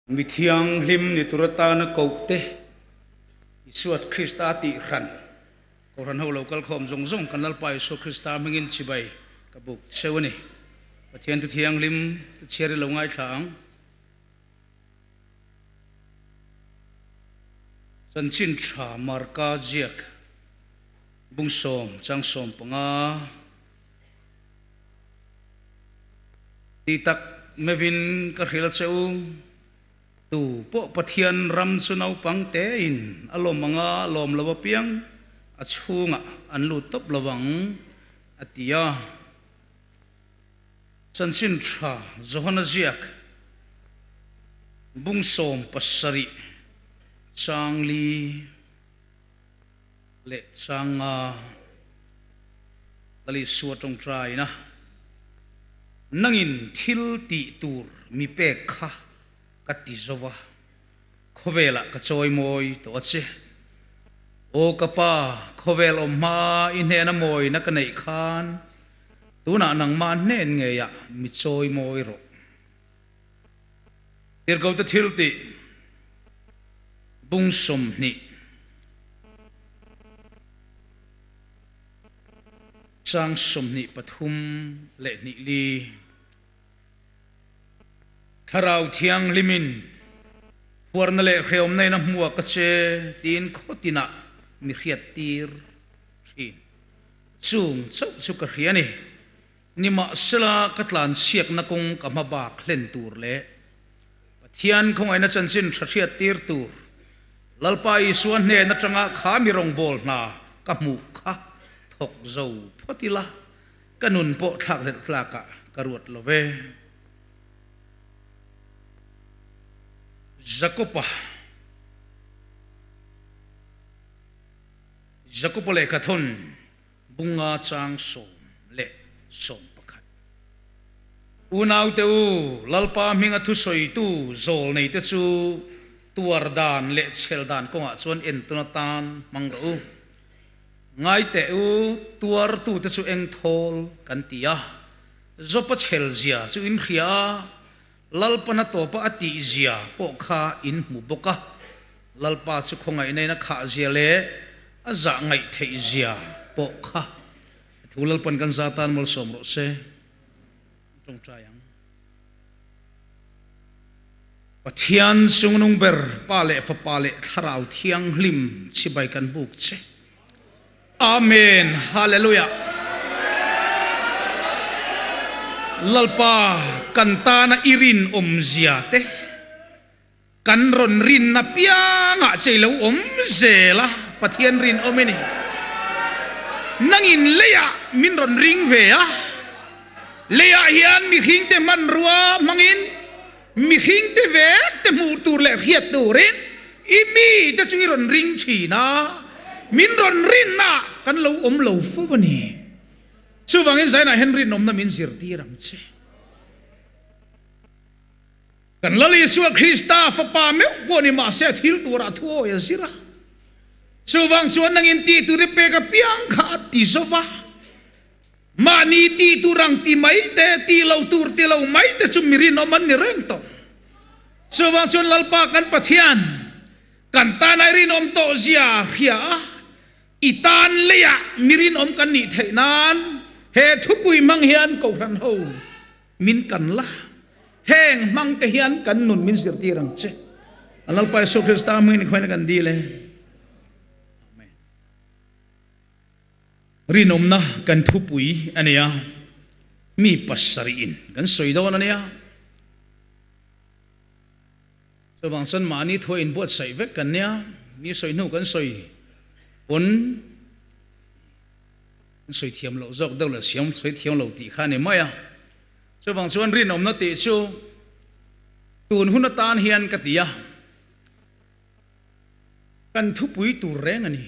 Mi thianghlim ni tur atana kohte Isua Krista tih hran Kohhran ho lo kal khawm zawng zawng kan Lalpa Isua Krista hmingin chibai ka buk cheu a ni. Pathian thu thianghlim te chhiar i lo ngaithla ang. Chanchin tha Marka ziak bungsawm chang 15. Ti tak mevin ka hrilh a che u, tu pawh Pathian ram chu naupang tein a lawm anga lawm lo apiang a chhungah an lut tawp lo ang, a ti a. Chanchin tha Johana ziak bung 17 chang li. Leh changa Lalisua tawngtaina nangin thil tih tur mi pek kha ka ti zo va, khawvelah ka chawi mawi tawh a che. Aw ka pa, khawvel awm hma i hnena mawina ka neih khan tunah nangmah hnen ngeiah mi chawi mawi rawh. Tirhkohte thil tih bung 20 chang 23 leh hnih li Thlarau Thianghlimin phuarna leh hreawmna in a hmuak a che tiin khawtinah mi hriat tir thin. Chung chauh chu ka hria a ni. Nimahsela, ka tlanchhiakna kawng ka hma bak hlen tur leh Pathian khawngaihna chanchin tha hriat tir tur Lalpa Isua hnen atanga kha mi rawngbâwl hna ka hmuh kha thawk zo phawt ila, ka nun pawh thlakhlelh tlakah ka ruat lo ve. Jakopa Jakopa lehkhathawn. Bunga chang 10 leh 11. Unaute u, Lalpa hminga thusawitu zawl neite chu tuar dan leh chhel dan kawngah chuan entawn atan hmang rawh u. Ngaiteh u, tuartute chu eng thawl kan ti a, Jopa chhel zia chu in hria a, Lalpana tawpa a tih zia pawh kha in hmu bawk a, Lalpa chu khawngaihna in a khah zia leh a zah ngaih theih zia pawh kha thu Lalpan kan za tan malsawm rawh se. Tawngtai ang. Pathian chungnung ber Pa leh Fapa leh Thlarau Thianghlim chibai kan buk che. Amen Hallelujah Lalpa kan tana i rinawm zia te kan rawn rinna piangah che i lo awm zel a Pathian rinawm i ni nangin leiah min rawn ring ve a leiah hian mihringte hmanrua hmangin mihringte vek te hmuh tur leh hriat turin i mite chu i rawn ring thin a, min rawn rinna kan lo awm lo fo a ni. Chuvangin Zainah hian rinawmna min zirtir ang che. Kan Lal Isua Krista fapa meuh pawh ni mahse a thil turah thu awi a zir a. Chuvang chuan nangin tih tur i pek apiang kha a ti zo va. Mahni tih tur ang ti mai te, tih lo tur ti lo mai te chu mi rinawm an ni reng tawh. Chuvang chuan Lalpa kan Pathian, kan tan ai rinawm tawh zia hria a, i tan leiah mi rinawm kan nih theih nan he thupui hmang hian Kohhran ho min kan la. Heng hmang te hian kan nun min zirtir ang che. Lalpa Isu Krista hmingin khawiin kan dil e. Amen. Rinawmna kan thupui a nia, mi pasarih in kan sawi dawn a nia. Chuvang chuan mahni thu a inbuatsaih vek kan nia, mi sawi hnu kan sawi pawn kan sawi thiam loh zawk deuh leh siam sawi thiam lo tih kha a ni mai a. Chuvang chuan rinawmna tih chu tun hun atan hian ka ti a. Kan thupui tur reng a ni.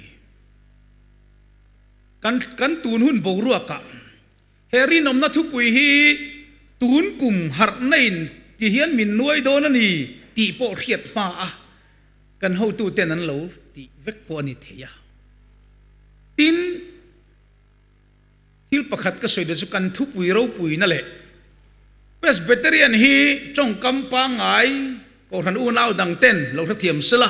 Kan kan tun hun boruakah he rinawmna thupui hi tun kum harhna in ti hian min nuai dawn a ni tih pawh hriat hma a kan hotuten an lo tih vek pawh a ni thei a. Tin, thil pakhat ka sawi duh chu kan thupui ropuina leh Presbyterian hi tawngkam pangngai. Kohhran unau dang ten lo hrethiam sela,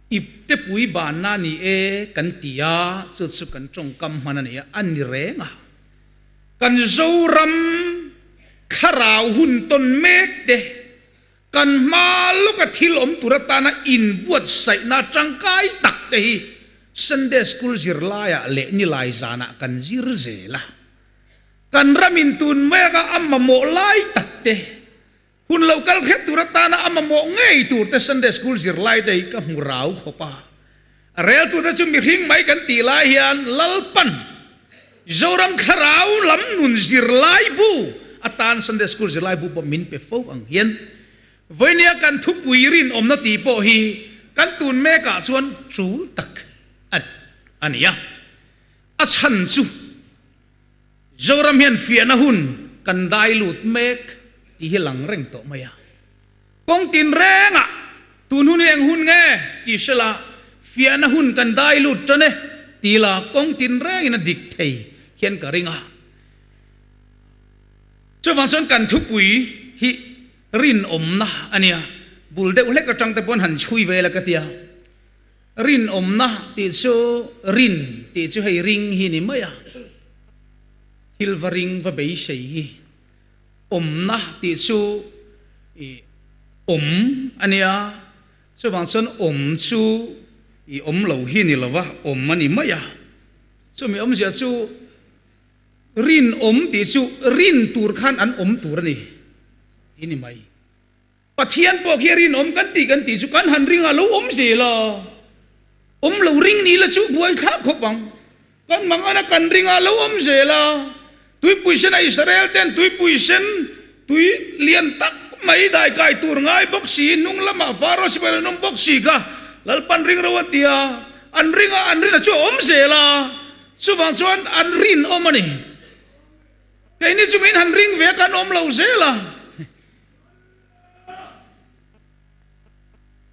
iptepui banna ni e kan ti a, chu chu kan tawngkam hman a ni a, a ni reng a. Kan Zoram thlarau hun tawn mek te, kan hma lawka thil awm tur atana inbuatsaihna tangkai tak te hi Sunday School zirlaiah leh nilai zanah kan zir zel a. Kan ramin tun meka a mamawh lai tak te, Hun lo kal khet tur atana a mamawh ngei tur te Sunday School zirlai te hi ka hmu rau khawp a. A rel tur te chu mihring mai kan tih lai hian Lalpan Zoram thlarau lam nun zirlai bu atan Sunday School zirlai bu pawh min pe fo ang hian vawinia kan thupui rinawmna tih pawh hi kan tun mekah chuan tul tak a ni a. A chhan chu. Zoram hian fiahna hun kan dai lut mek tih hi lang reng tawh mai a. Kawng tin rengah tun hun hi eng hun nge tih hre la, fiahna hun kan dai lut tan e ti la kawng tin rengin a dik thei hian ka ring a. Chuvang chuan kan thupui hi rinawmna a nia, bul deuh hlek atang te pawn han chhui ve la ka tia. Rinawmna tih chu rin tih chu hei ring hi ni mai a, thil va ring va beisei hi. Awmna tih chu i awm a nia, chuvang chuan awm chu i awm lo hi ni lova awm a ni mai a. Chumi awmzia chu rinawm tih chu rin tur khan an awm tur a ni tih ni mai. Pathian pawh khi a rinawm kan tih kan tih chu kan han ring a lo awm zel a, awm lo ring ni la chu buai thlak khawp ang. Kan mang ana kan ring a lo awm zel a, tuipui sen a Israel ten tuipui sen tui lian tak mai dai kai tur ngai bawk si, hnung lamah Faro sipai an awm bawk si kha Lalpan ring ro an ti a, an ring a an rin a chu a awm zel a, chuvang chuan an rinawm a ni. Keini chu min han ring ve a kan awm lo zel a.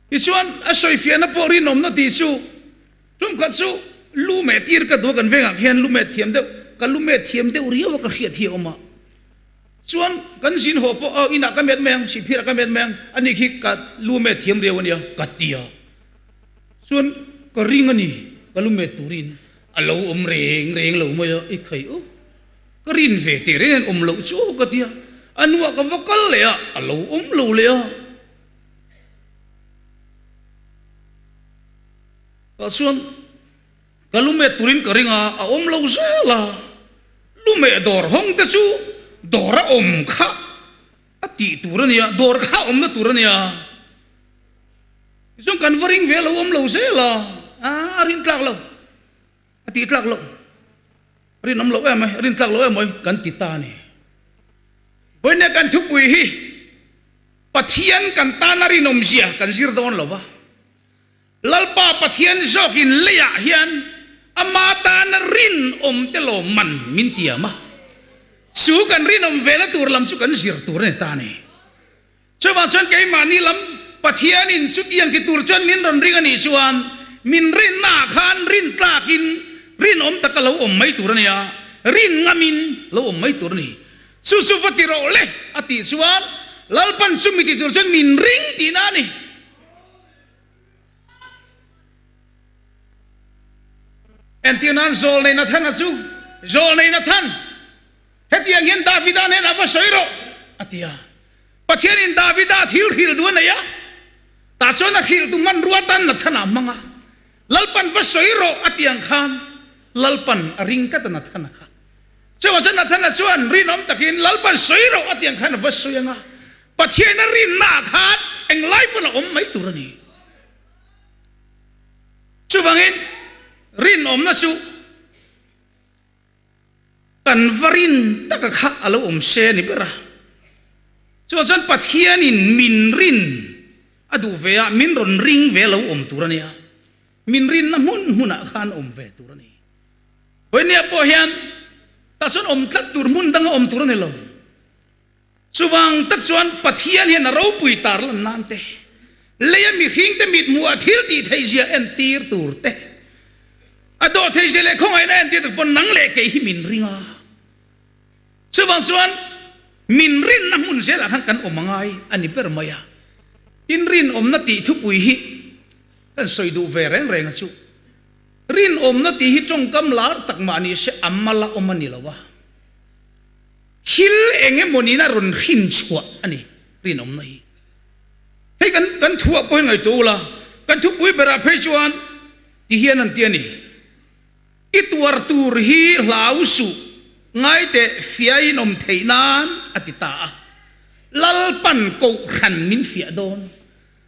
Tichuan, a sawifiahna pawh rinawmna tih chu tumkhat chu lu meh tir ka duh a, kan vengah khian lu meh thiam deuh, ka lu meh thiam deuh riau a ka hriat hi a awm a. Chuan kan zin haw pawh aw inah ka met mai ang, sihphirah ka met mai ang, ani khi ka lu meh thiam riau a nia ka ti a. Chuan ka ring a ni, ka lu meh turin a lo awm reng reng lo mai a, i khai aw. Ka rin ve teh reng hian awm loh chu ka tia, a hnuah ka va kal leh a, a lo awm lo leh a. Tah chuan ka lumet turin ka ring a, a awm lo zel a, lumeh dawr hawng te chu dawr a awm kha a tih tur a nia, dawr kha a awmna tur a nia. Tichuan kan va ring ve a lo awm lo zel a, a rin tlak lo. A tih tlak loh, rinawm loh em mai, rin tlak loh em mai kan ti ta a ni. Vawiin kan thupui hi Pathian kan tana rinawm zia kan zir dawn lo va, Lalpa Pathian zawkin leiah hian ama tana rinawm te lawmman min tiam a, chu kan rinawm vena tur lam chu kan zir tur a ni ta a ni. Chuvang chuan keimahni lam Pathianin chutiang ti tur chuan min rawn ring a nih chuan min rinnaah khan rin tlakin rinawm taka lo awm mai tur a nia, rin ngamin lo awm mai tur a ni. Chu chu va ti rawh le a tih chuan Lalpan chumi ti tur chuan min ring tihna a ni. Entir nan Zawlnei Nathana chu Zawlnei Nathan! Hetiang hian Davida hnenah va sawi rawh, a ti a. Pathianin Davida thil hrilh duh a nei a, tah chuan a hrilh tu hmanrua atan Nathana a hmang a. Lalpan va sawi rawh, a ti ang khan Lalpan a ring tlat a Nathana kha. Chuvang chuan Nathana chuan rinawm takin Lalpan sawi rawh, a ti ang khan a va sawi ang a. Pathian a rinnaah khan englai pawn a awm mai tur a ni. Chuvangin rinawmna chu. Kan va rin taka kha a lo awm se a ni ber a. Chuvang chuan Pathianin min rin a duh ve a, min rawn ring ve lo awm tur a nia. Min rinna hmun hmunah khan awm ve tur a ni. Vawinia pawh hian tah chuan awm tlat tur hmun danga awm tur a ni lo. Chuvang tak chuan Pathian hian a ropui tar lan nan te, leia mihringte mithmuh a thil tih theihzia entir tur te, a dawh theihzia leh khawngaihna entir tur pawh nang leh kei hi min ring a. Chuvang chuan min rinna hmun zelah khan kan awm a ngai a ni ber mai a. Tin, rinawmna tih thupui hi kan sawi duh ve reng reng a chu. Rinawmna tih hi tawngkam lar tak mah ni se a mal a awm a ni lo a. Thil eng emaw niin a rawn hrin chhuah a ni rinawmna hi. Hei kan kan thuah pawh hi ngaihtuah ula, kan thupui berah phei chuan ti hian an ti a ni. I tuar tur hi hlau suh, ngaiteh fiahin awm theih nan a ti ta a. Lalpan kohhran min fiah dawn.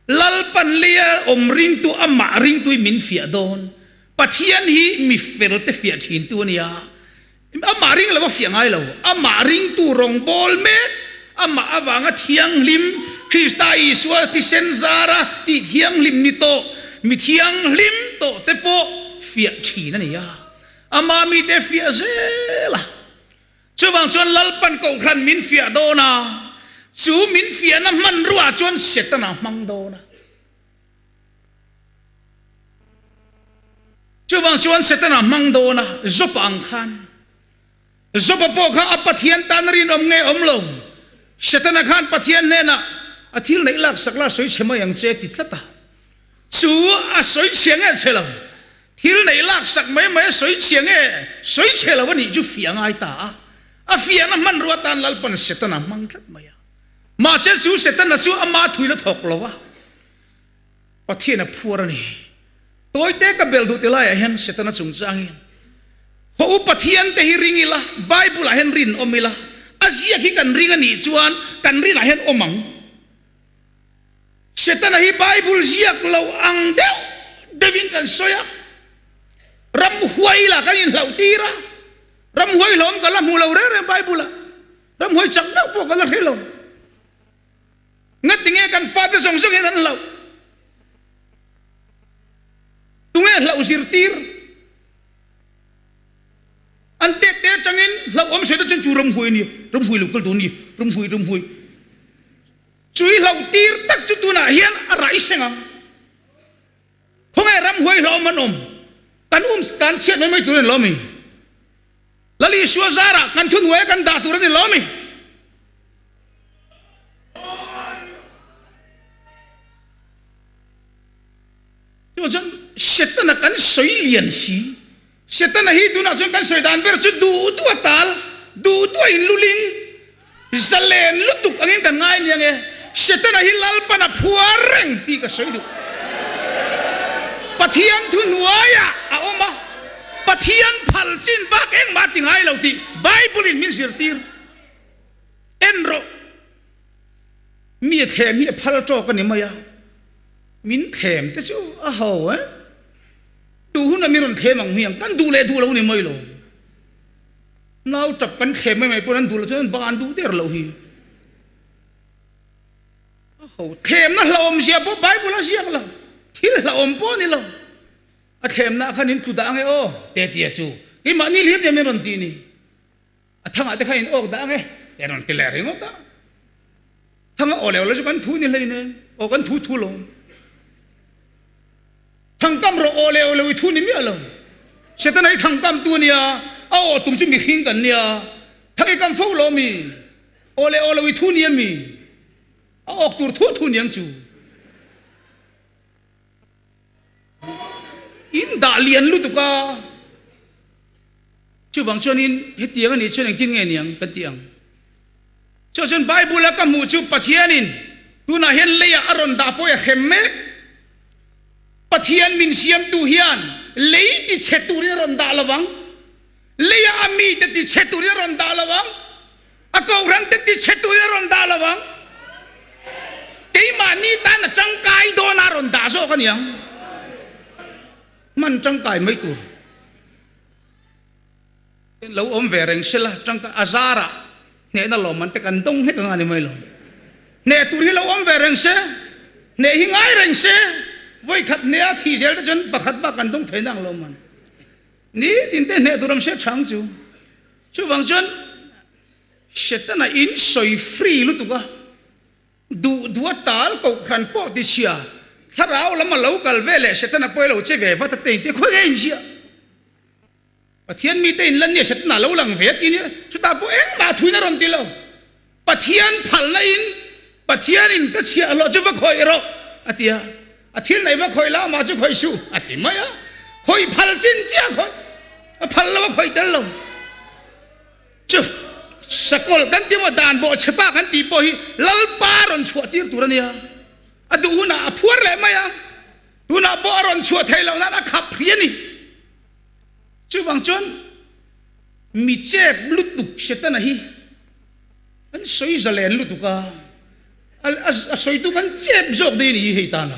Lalpan leia awm ringtu amah ringtui min fiah dawn. Pathian hi mi felte fiah thintu a nia. Amah ring lo a fiah ngai lo. Amah ringtu rawngbâwl mek, amah avanga thianghlim, Krista Isua thisen zara tih thianghlim ni tawh, mi thianghlim tawh te pawh fiah thin a ni a. Amah mite fiah zel a. Chuvang chuan Lalpan Kohhran min fiah dawn a, chu min fiahna hmanruaah chuan Setana hmang dawn a. Chuvang chuan Setana hmang dawn a, Jopa ang khan. Jopa pawh kha a Pathian tan rinawm nge awm lo. Setana khan Pathian hnenah a thil neih laksak la sawi chhe mai ang che ti tlat a. Chu a sawi chhia nge chhe lo? Thil neih laksak mai mai a sawi chhia nge sawi chhe lo a nih chu fiah ngai ta a. A fiahna hmanrua tan Lalpan Setana hmang tlat mai a. Mahse chu Setana chu ama thuin a thawk lo a. Pathian a phuar a ni. Tawite ka bel duh ti laiah hian Setana chungchang hian Haw u Pathian te hi ring ila, Bible ah hian rin awm ila, a ziak hi kan ring a nih chuan kan rinah hian awm ang. Setana hi Bible ziak lo ang deuh deuhin kan sawi a, ramhuai lah kan inhlauh tir a, ramhuai hlawm ka la hmu lo reng reng Bible ah, ramhuai chak deuh pawh ka la hre lo. Ngatinge kan fate zawng zawng hian an hlauh? Tunge hlauh zirtir? An tet te atangin hlauh awm sawi ta chuan chu ramhuai a ni, ramhuai lo kal dawn a ni, ramhuai, ramhuai. Chui hlauh tir tak chu tunah hian a rai seng ang. Khawnge ramhuai hlauhawm an awm? Kan um tan chhiat mai mai tur a ni lo mi? Lal Isua zarah kan thuhnuaia kan dah tur a ni lo mi? Chuvang chuan Setana kan sawi lian si. Setana hi tunah chuan kan sawi dan ber chu duh duh a tal, duh duh a inluling, zalen lutuk angin kan ngai nia nge. Setana hi Lalpan a phuar reng tih ka sawi duh. Pathian thuhnuaiah a awm a, Pathian phal chin bak engmah a ti ngai lo tih Bible in min zirtir. En rawh, mi a thlem hi a phal tawk a ni mai a, min thlem te chu a ho e. Duh hunah min rawn thlem ang hmiang, kan duh leh duh lo ni mai lo. Nau tap kan thlem mai mai pawn an duh loh chuan an ban duh der loh hi. A ho thlemna hlauhawm zia pawh Bible a ziak lo, thil hlauhawm pawh a ni lo. A thlemna khan in tlu dah ange aw, te tia chu keimahni hlir nia min rawn tih ni. A thangah te khan in awk dah ange, te rawn ti leh ringawt a. Thanga aw leh aw lo chu kan thu ni hleinem, aw kan thu thu lo. Thangkam rawh aw leh aw lo i thu ni miah lo. Setana hi thangkam tu a nia, a aw tum chu mihring kan nia. Thang i kam fo lo mi? Aw leh aw lo i thu ni a mi? A awk tur thu thu niang chu. In dah lian lutuk a. Chuvang chuanin hetiang a nih chuan engtin nge niang kan tih ang? Chu chuan Bible a ka hmuh chu Pathianin tunah hian leiah a rawn dah pawh a hrem mek. Pathian min siamtu hian lei tichhe turin a rawn dah lo vang. Leiah a mite tichhe turin a rawn dah lo vang. A kohhrante tichhe turin a rawn dah lo vang. Keimahni tan a tangkai dawn a rawn dah zawk a niang. Hman tangkai mai tur. Lo awm ve reng sela tangkai a zarah hnehna lawmman te kan dawng hlek anga ni mai lo. Hneh tur hi lo awm ve reng se, hneh hi ngai reng se, vawi khat hneh a thih zel te chuan pakhat bak kan dawng thei nang lawmman. Ni tin te hneh tur awm se chang chu. Chuvang chuan Setana in sawi free lutuk a, duh duh a tal kohhran pawh ti chhia, thlarau lam a lo kal ve leh Setana pawh i lo che ve vat a te in ti khawi nge in ziah. Pathian mite in lan nia Setana lo lang ve a ti nia, chutah pawh engmah thuin a rawn ti lo. Pathian phalna in. Pathianin ka chhiahhlawh chu va khawih rawh, a ti a. A thil nei va khawih la, amah chu khawih suh, a ti mai a. Khawih phal chin chiah khawih, a phal lo a khawih tel lo. Chu sakawlh kan ti maw dan bawhchhe pa kan tih pawh hi Lalpa rawn chhuah tir tur a nia. A duh hunah a phuar leh mai a, tunah pawh a rawn chhuah theih loh nan a khap hri a ni. Chuvang chuan mi chep lutuk Setana hi an sawi zalen lutuk a, a sawitu khan chep zawk daih a ni hi hei tana.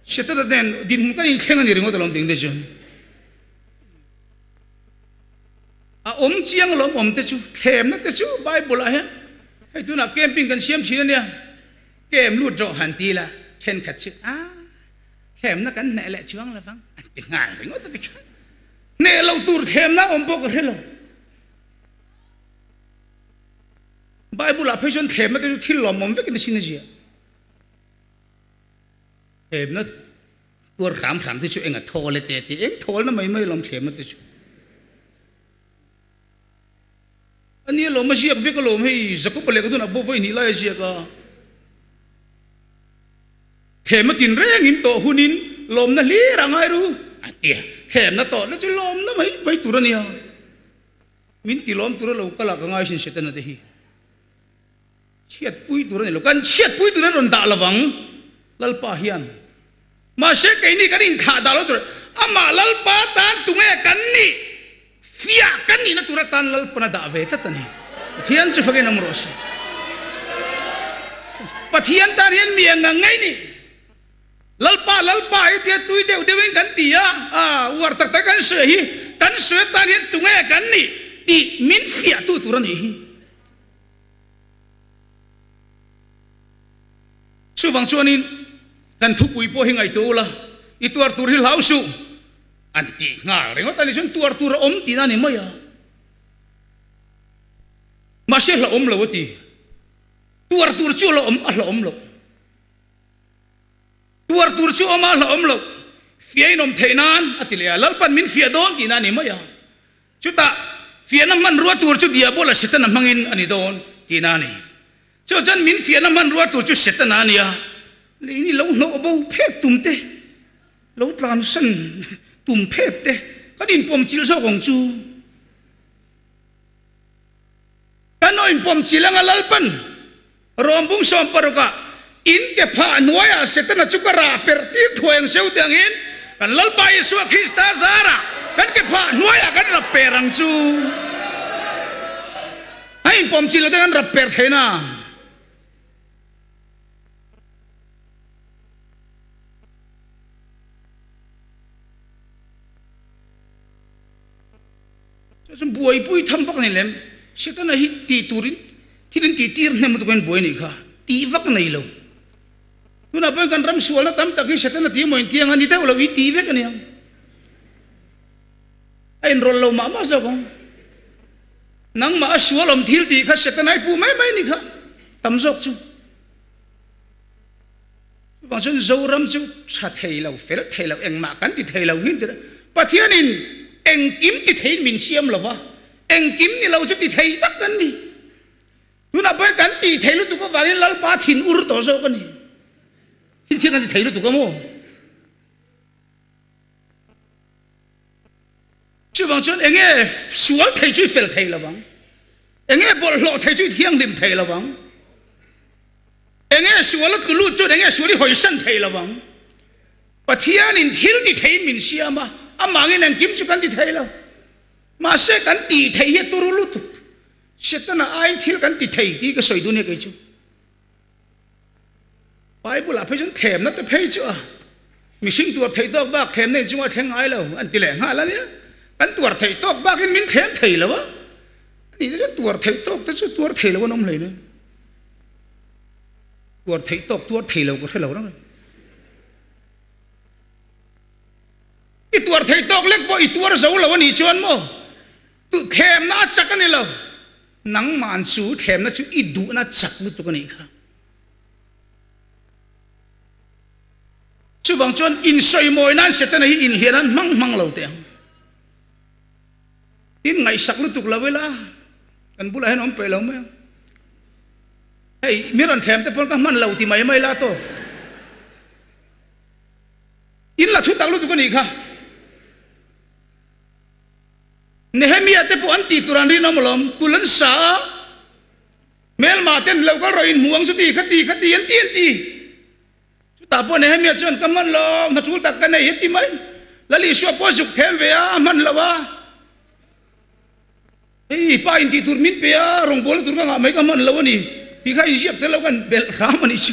Setana nen dinhmun kan inthleng a ni ringawt alawm tih te chuan. A awm chiang lawm awm te chu thlemna te chu Bible ah hian hei tunah camping kan siam thin a nia, camp lut rawh han ti la thenkhat chu a thlemna kan hneh leh chuang lo vang an ti nghal ringawt a tikhan hneh lo tur thlemna awm pawh ka hre lo. Bible ah phei chuan thlemna te chu thil lawmawm vekin a sin a zia. Thlemna Tuar hram hram te chu eng a thawl e te ti eng thawlna mai mai lawm thlem te chu. A nia lawm a ziak vek alawm hei Jakob-a lehkha tunah pawh vawi hnih lai a ziak a. Thlem a tin reng in tawh hunin lawmna hlir a ngai ru a ti a. Thlemna tawh te chu lawmna mai mai tur a nia. Min ti lawm tur a lo kal a ka ngai sin Setana te hi. Chhiatpui tur a ni lo. Kan chhiatpui tur a rawn dah lovang Lalpa hian. Mahse keini kan inthlah dah lo tur amah Lalpa tan tunge kan nih fiah kan nihna tur atan Lalpan a dah ve tlat a ni. Pathian chu fakin awm rawh se. Pathian tan hian mi eng ang ngei ni. Lalpa Lalpa hi tia tui deuh deuhin kan ti a, uar tak tak kan sawi hi kan sawi atan hian tunge kan nih tih min fiahtu tur a nih hi. Chuvang chuanin kan thupui pawh hi ngaihtuah ula, i tuar tur hi hlau suh an tih nghal ringawt a ni chuan tuar tur a awm tihna a ni mai a. Mahse hlauhawm lo a ti. Tuar tur chu a la awm a hlauhawm loh. Tuar tur chu awm a hlauhawm loh. Fiah in awm theih nan a ti leh a, Lalpan min fiah dawn tihna a ni mai a. Chutah fiahna hmanrua tur chu Diabola Setana hmangin a ni dawn tihna a ni. Chu chuan min fiahna hmanrua tur chu Setana a ni a, leini lo hnawh bo phek tum te, lo tlansan tum phek te kan inpawm chilh zawk ang chu. Kan aw inpawm chilh anga Lalpan Rawmbung sawmparukah in ke phah hnuaiah Setana chu ka rah perh tir thuai ang seu tih angin kan Lalpa Isua Krista zarah kan ke phah hnuaiah kan rap per ang chu. A inpawm chi lo te kan rap per thei na. Chu chuan buaipui tham vak nei lem, Setana hi tih turin thil in tih tir hnem lutuk in buai nih kha, tih vak nei lo. Tunah pawhin kan ram sualna tam tak hi Setana tih emaw intiang a ni deuh lo, i tih vek a nia. A inrawlh lo mah mah zawk ang. Nangmah a sual awm thil tih kha Setana i puh mai mai nih kha, tam zawk chu. Chuvang chuan Zoram chu tha thei lo, fel thei lo, engmah kan ti thei lo hi an ti reng. Pathianin engkim ti theiin min siam lo va, engkim ni lo chu ti thei tak kan ni. Tunah pawhin kan tih thei lutuk avangin Lalpa thin ur tawh zawk a ni. Thil thil kan ti thei lutuk a maw? Chuvang chuan enge sual thei chu i fel thei lo vang, enge bawlhhlawh thei chu i thianghlim thei lo vang, enge sual a tlu lut chuan enge sual i hawisan thei lo vang. Pathianin thil ti theiin min siam a, amangin engkim chu kan ti thei lo. Mahse kan tih theih hi a turu lutuk. Setana aiin thil kan ti thei tih ka sawi dun e kei chu. Bible ah phei chuan thlemna te phei chu a mihring tuar theih tawk bak thlemna in chunga thleng ngai lo an ti leh nghal a nia. Kan tuar theih tawk bakin min thlem thei lo a, ani te chuan tuar theih tawk te chu tuar thei lo an awm hlei nen. Tuar theih tawk tuar thei lo ka hre lo reng a ni. I tuar theih tawk lek pawh i tuar zo lo a nih chuan maw thlemna a chak a ni lo. Nangmahn chu thlemna chu i duhna chak lutuk a nih kha. Chuvang chuan insawimawi nan Setana hi inhliah nan hmang hmang lo teh ang. Tin ngaihsak lutuk lo ila kan bulah hian awm peih lo mai ang. Hei, mi rawn thlem te pawn ka hman lo ti mai mai la tawk. In la thu tak lutuk a nih kha. Nehemia te pawh an tih tur an rinawm alawm, kul an sa a, hmelma ten lo kal rawh in hmu ang chu ti kha ti kha ti an ti an ti. Chutah pawh Nehemia chuan ka hman lo, hna tul tak ka nei a ti mai. Lal Isua pawh a zuk them ve a, a hman lo a. Hei pa in tih tur min pe a, rawngbawlna tur ka ngah mai ka hman lo a ni tih kha inziak tel lo kan belh hram a nih chu.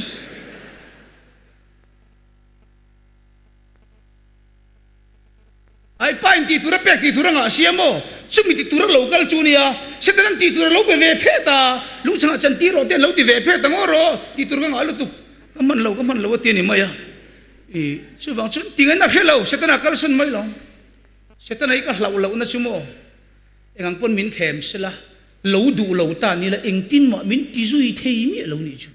Ai pa in tih tur a pek tih tur a ngah sia maw? Chumi ti tur a lo kal chu nia, Satan an tih tur a lo pe ve phet a, lungchhangah chan tir rawh te an lo ti ve phet ang aw rawh, tih tur ka ngah lutuk, ka hman lo ka hman lo a ti a ni mai a. I chuvang chuan tingain a hre lo, Setana kalsan mai lo. Setana hi ka hlauh lohna chu maw? Engang pawn min thlem sela, lo duh lo ta nila engtin mah min ti zui thei miah lo nih chu.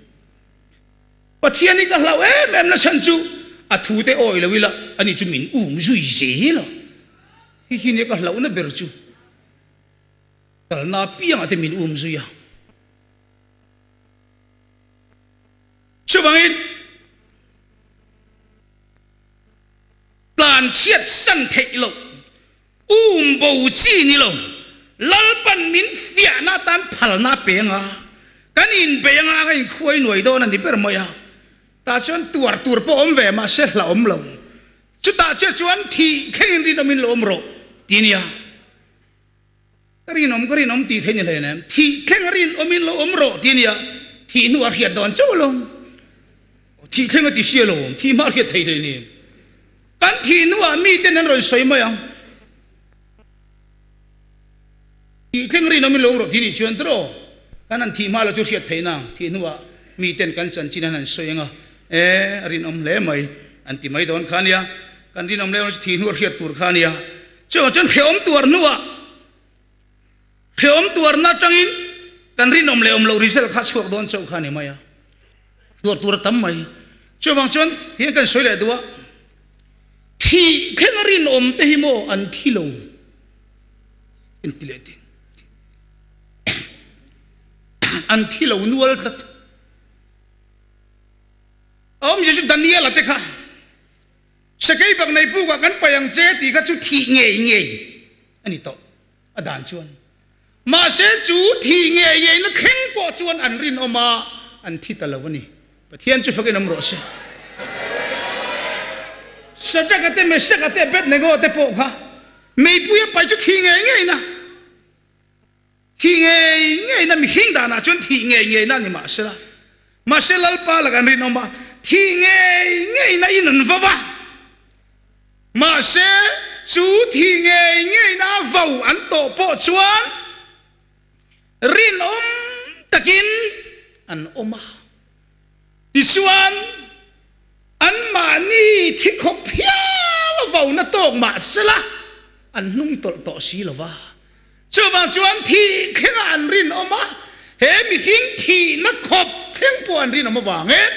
Pathian hi ka hlauh em em na chhan chu a thu te awi lo ila ani chu min um zui zel a. Hi hi nia ka hlauhna ber chu. Kalna apiangah te min um zui a. Chuvangin tlan chhiat san theih loh. Um bo chi ni lo, Lalpan min fiahna atan phalna a pe anga, kan inbei anga ka inkhuai nuai dawn a ni ber mai a. Tah chuan tuar tur pawh awm ve mahse hlauhawm lo. Chutah chiah chuan thih thlengin rinawmin lo awm rawh ti nia. Ka rinawm ka rinawm tih theih ni hle nem. Thih thleng rinawmin lo awm rawh ti nia. Thih hnuah hriat dawn chauh alawm. Thih thleng a ti sia lo, thih hma hriat thei hlei ni. Kan thih hnuah miten an rawn sawi mai ang. Thih thleng rinawmin lo awm rawh tih nih chuan tiraw kan han thih hma lo chu hriat theih nang. Thih hnuah miten kan chanchin an han sawi ang a, e a rinawm hle mai an ti mai dawn kha nia. Kan rinawm hle chu thih hnuah hriat tur kha nia. Chuvang chuan hrehawm tuar hnuah Hrehawm tuarna atangin kan rinawm leh awm loh result kha a chhuak dawn chauh kha a ni mai a, tuar tur a tam mai. Chuvang chuan tihian kan sawi leh duh a, thih thlenga rinawm te hi maw an thi lo an ti leh thin. An thi lo nual tlat. A awmzia chu Daniel-a te kha Sakei bak nei pukah kan paih ang che tih kha chu thih ngei ngei a ni tawh. A dan chuan. Mahse chu thih ngei ngeina thleng pawh chuan an rinawm a, an thi ta lo a ni. Pathian chu fakin awm rawh se. Shadrach-a te, Meshach-a te, Abednego te pawh kha meipui a pai chu thih ngei ngeina, thih ngei ngeina mihring danah chuan thih ngei ngeina a ni mahsela, mahse Lalpa lakah an rinawm a, thih ngei ngeina in an vo va. Mahse, chu thih ngei ngeina vo an tawh pawh chuan rinawm takin an awm a. Tichuan, anmahni thi khawp hial a vona tawk mah sela an hnung tawlh tawh si lo va. Chuvang chuan thih thlengah an rinawm a, he mihring thihna khawp thleng pawh an rinawm avangin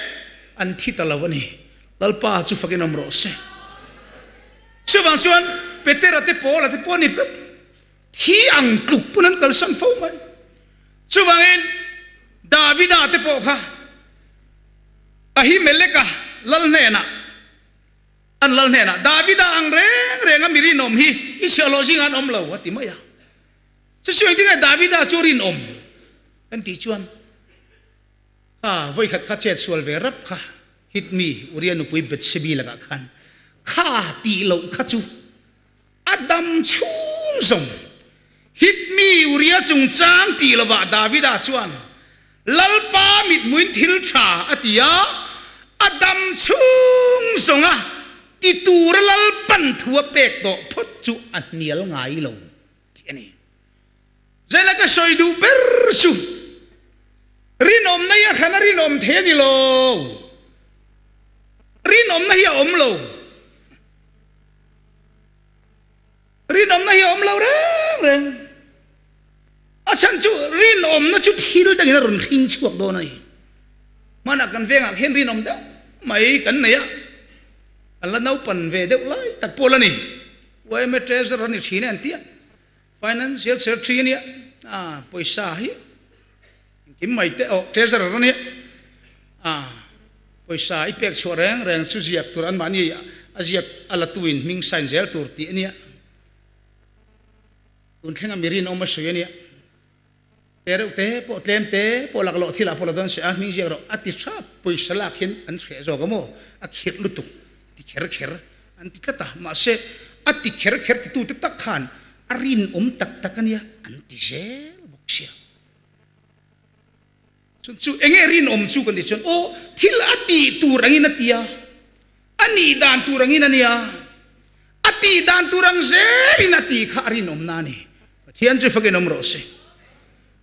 an thi ta lo a ni. Lalpa chu fakin awm rawh se. Chuvang chuan Petera te Paula te pawh ni pek thi ang tluk pawn an kalsan fo mai. Chuvangin Davida te pawh kha Ahimeleka lal hnenah an lal hnenah Davida ang reng renga mi rinawm hi i chhiahhlawh zingah an awm lo a ti mai a. Chuchu engtin nge Davida chu rinawm kan tih chuan Kha vawikhat kha chet sual ve rap kha Hit mi Uria nupui Bethsebi lakah khan kha tih loh kha chu a dam chhung zawng. Hit mi Uria chungchang tih lovah Davida chuan Lalpa mithmuin thil tha a ti a, a dam chhung zawnga ti tura Lalpan thu a pek tawh phawt chu a hnial ngai lo tih a ni. Zaina ka sawi duh ber chu rinawmna hi a hran a rinawm thei a ni lo. Rinawmna hi a awm lo. Rinawmna hi a awm lo reng reng. A chhan chu rinawmna chu thil dangin a rawn hring chhuak dawn a ni. Hmanah kan vengah khian rinawm deuh mai kan nei a, kan la naupan ve deuh lai tak pawh la ni. Yma Treasurer a ni thin e an ti a. Financial Secretary a nia, a pawisa hi Engkim mai te aw treasurer a nia. A pawisa i pek chhuah reng reng chu ziak tur anmahni a ziak a la tuin hming sign zel tur tih a nia. Tun thlenga mi rinawm a sawi a nia. Te reuh te pawh tlem te pawh laklawh thil ah pawh la dawn se a hming ziak rawh a ti tha pawisa lak hian an hreh zawk a maw a khirh lutuk ti kher kher an ti tlat a mahse a ti kher kher ti tute tak khan a rinawm tak tak a nia an ti zel bawk sia chuan chu enge rinawm chu kan tih chuan aw thil a tih tur angin a tia a nih dan tur angin a nia a tih dan tur ang zelin a tih kha a rinawm na a ni. Pathian chu fakin awm rawh se.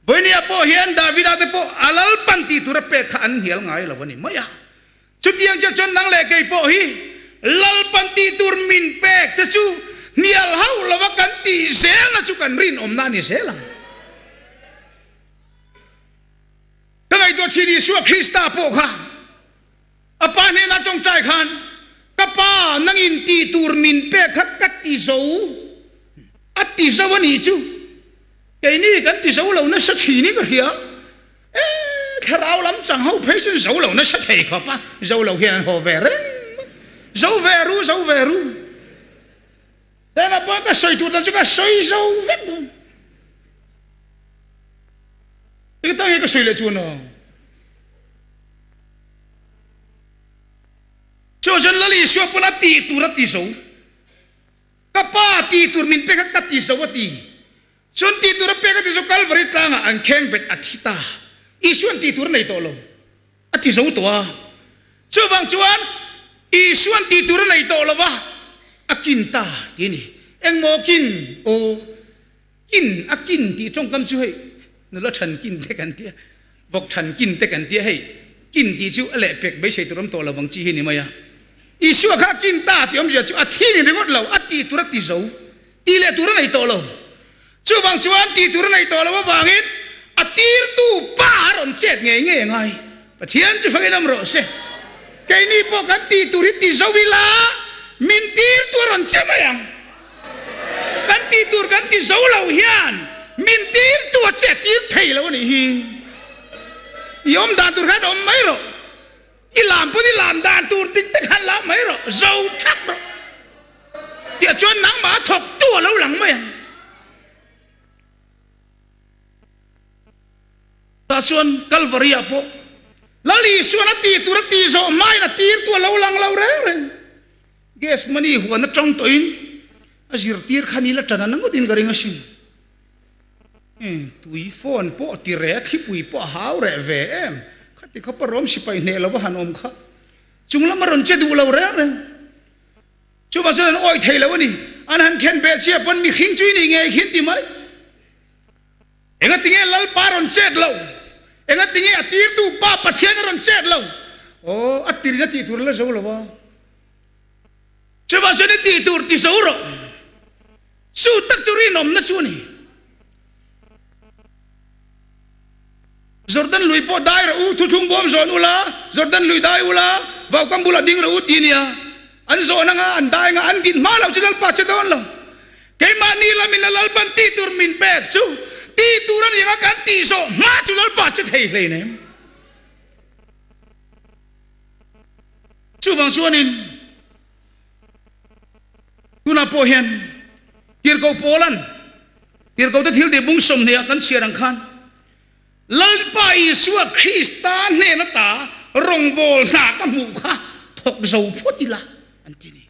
Vawinia pawh hian Davida te pawh a Lalpan tih tur a pek kha an hnial ngai lo a ni mai a. Chutiang chiah chuan nang leh kei pawh hi Lalpan tih tur min pek te chu hnial hauh lova kan tih zelna chu kan rinawmna a ni zel ang. Ka ngaihtuah thin Isua Krista pawh kha A pa hnenah tawngtai khan, Ka pa, nangin tih tur min pek kha ka ti zo. A ti zo a nih chu. Keini kan ti zo lo nasa thin i ka hria. E, thlarau lam chang ho phei chuan zo lo nasa thei khawp a, zo lo hian an haw ve reng mai. Zo ve ru, zo ve ru. Tena pawh ka sawi tur dan chu ka sawi zo vek dawn. Engatan nge ka sawi leh chuan aw? Chu chuan Lal Isua pawn a tih tur a ti zo. Ka pa tih tur min pek a ka ti zo a ti. Chuan tih tur a pek a ti zo Kalvari tlangah an kheng bet a thi ta. Isuan tih tur a nei tawh lo. A ti zo tawh a. Chuvang chuan Isuan tih tur a nei tawh lo va, a kin ta ti a ni. Engmaw kin? Aw. Kin, a kin tih tawngkam chu hei nula than kin te kan tia, vawk than kin te kan tia hei kin tih chu a lehpek beisei tur awm tawh lo vang chi hi ni mai a. Isua kha a kin ta tih awmzia chu a thi ni ringawt lo, a tih tur a ti zo, tih leh tur a nei tawh lo. Chuvang chuan tih tur a nei tawh lo avangin a tirtu pa a rawn chet ngei ngei a ngai. Pathian chu fangin awm rawh se. Keini pawh kan tih tur hi ti zo ila min tirtu a rawn che mai ang. Kan tih tur kan ti zo lo hian min tirtu a che tir thei lo a nih hi. I awm dan tur khan awm mai rawh. I lam pawn i lam dan tur dik te khan lam mai rawh. Zo thak rawh. Tiah chuan nangmah a thawktu a lo lang mai ang. Tah chuan Kalvari ah pawh Lal Isuan a tih tur a tih zawh hmain a tirtu a lo lang lo reng reng. Gas money huan atang tawhin a zirtir kha ni la tan ana ngawtin ka ring asin. Tui phone pawh ti reh a thlipui pawh a hau reh ve em. Khati khawpa rawm sipai hneh lova han awm kha chung lama rawn che duh lo reng reng. Chuvang chuan an awih thei lo a ni. An han khen beh chiah pawn mihring chu i nih ngei khin ti mai. Engatinge Lalpa a rawn chet lo? Engatinge a tirtu Pa Pathian a rawn chet lo? Aw, a tirin a tih tur a la zo lo a. Chuvang chuan i tih tur ti zo rawh. Chu tak chu rinawmna chu a ni. Jordan lui pawh dai rawh u, thuthlung bawm zawn ula, Jordan lui dai ula, vaukam bulah ding rawh u ti a nia. An zawn anga, an dai anga, an din hma lo chu Lalpa che dawn lo. Keimahni lamin a Lalpan tih tur min pek chu tih tur a ni anga kan tih zawh hma chu Lalpa che thei hleinem. Chuvang chuanin tunah pawh hian Tirhkoh Paula'n Tirhkohte thil tih bung 20 ah kan chhiar ang khan Lalpa Isua Krista hnen ata rawngbâwl hna ka hmuh kha thawk zo phawt ila an ti a ni.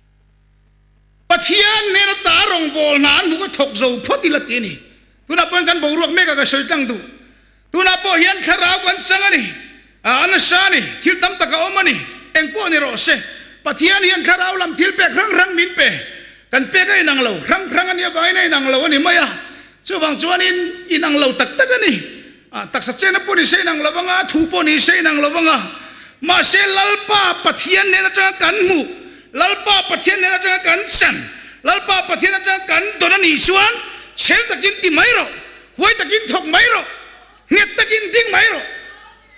Pathian hnen ata rawngbâwl hna an hmuh kha thawk zo phawt ila ti a ni. Tunah pawhin kan boruak mek a ka sawi tlang duh. Tunah pawh hian thlarau kan chang a ni, a nasa a ni, thil tam tak a awm a ni, eng pawh ni rawh se. Pathian hian thlarau lam thil pek hrang hrang min pe. Kan pek a inang lo, hrang hrang a nih avangin a inang lo a ni mai a. Chuvang chuanin inang lo tak tak a ni. Taksa chena pawh ni se inang lo vanga, thu pawh ni se inang lo vanga. Mahse Lalpa Pathian nen atanga kan hmuh, Lalpa Pathian nen atanga kan chan, Lalpa Pathian atanga kan dawn a nih chuan chhel takin ti mai rawh, huai takin thawk mai rawh, nghet takin ding mai rawh.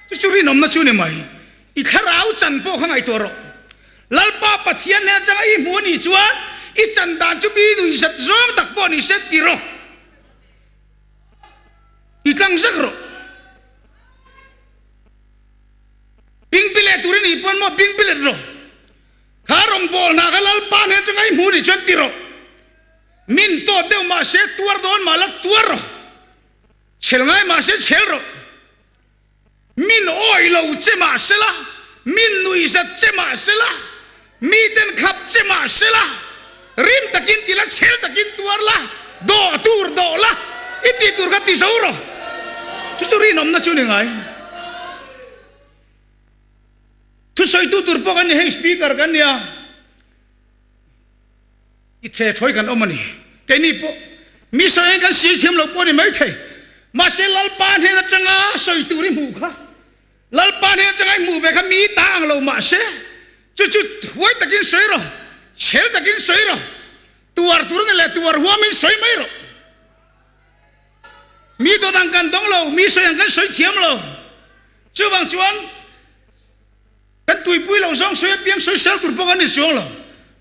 Chu chu rinawmna chu ni mai. I thlarau chan pawh kha ngaihtuah rawh. Lalpa Pathian hnen atanga i hmu a nih chuan i chan dan chu mi nuihzat zawng tak pawh ni se ti rawh. Ti tlang zak rawh. nih pawn maw bing bilet rawh. Kha rawngbâwl hna kha Lalpa hnen aṭanga i hmuh nih chuan ti rawh. Min tawt deuh mah se tuar dawn mah la tuar rawh. Chhel ngai mah se chhel rawh. Min awih lo che mah se la, min nuihzat che mah se la, miten khap che mah se la, rim takin ti la, chhel takin tuar la, dawh tur dawh la, i tih tur kha ti zo rawh. Chu chu rinawmna chu ni ngai. Thusawitu tur pawh kan ni hei, speaker kan nia. I the thawi kan awm a ni. Keini pawh mi sawi ang kan sir thiam lo pawh a ni maithei. Mahse Lalpa hnen atanga sawi tur i hmuh kha, Lalpa hnen atanga i hmuh ve kha mi ta ang lo mahse chu chu huai takin sawi rawh, chhel takin sawi rawh, tuar tur a ni leh tuar huamin sawi mai rawh. Mi dawt ang kan dawng lo, mi sawi ang kan sawi thiam lo. Chuvang chuan Kan tuipui loh zawng sawi apiang sawisel tur pawh kan ni chuang lo.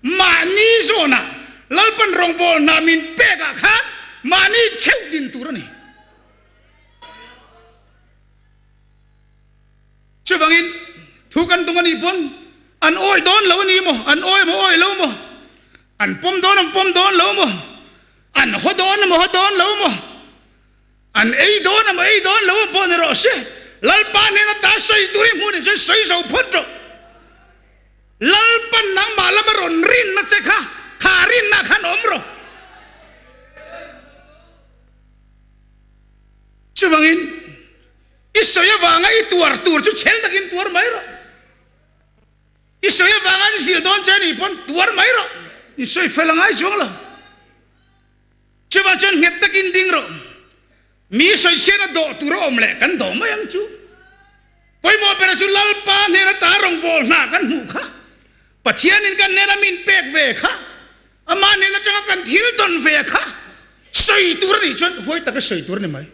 Mahni zawnah Lalpan rawngbâwl hna min pekah khan mahni theuh din tur a ni. Chuvangin thu kan tum a nih pawn an awi dawn lo a ni maw, an awi maw awi lo maw, an pawm dawn an pawm dawn lo maw, an haw dawn emaw haw dawn lo maw, An ei dawn a maw ei dawn lo a pawh ni rawh se, Lalpa hnena ta sawi tur i hmuh nih chuan sawi zo phawt rawh. Lalpan nangmah lama rawn rinna che kha, kha rinna khan awm rawh. Chuvangin i sawi avanga i tuar tur chu chhel takin tuar mai rawh. I sawi avanga an zil dawn che nih pawn tuar mai rawh. I sawi fel a ngai chuang lo. Chuvang chuan nghet takin ding rawh. Mi sawichhiatna dawh tur a awm leh kan dawh mai ang chu. Pawimawh bera chu Lalpa hnena ta rawngbâwl hna kan hmuh kha, Pathianin kan hnena min pek ve kha, Amah hnen aṭanga kan thil dawn ve kha sawi tur a nih chuan huai taka sawi tur a ni mai.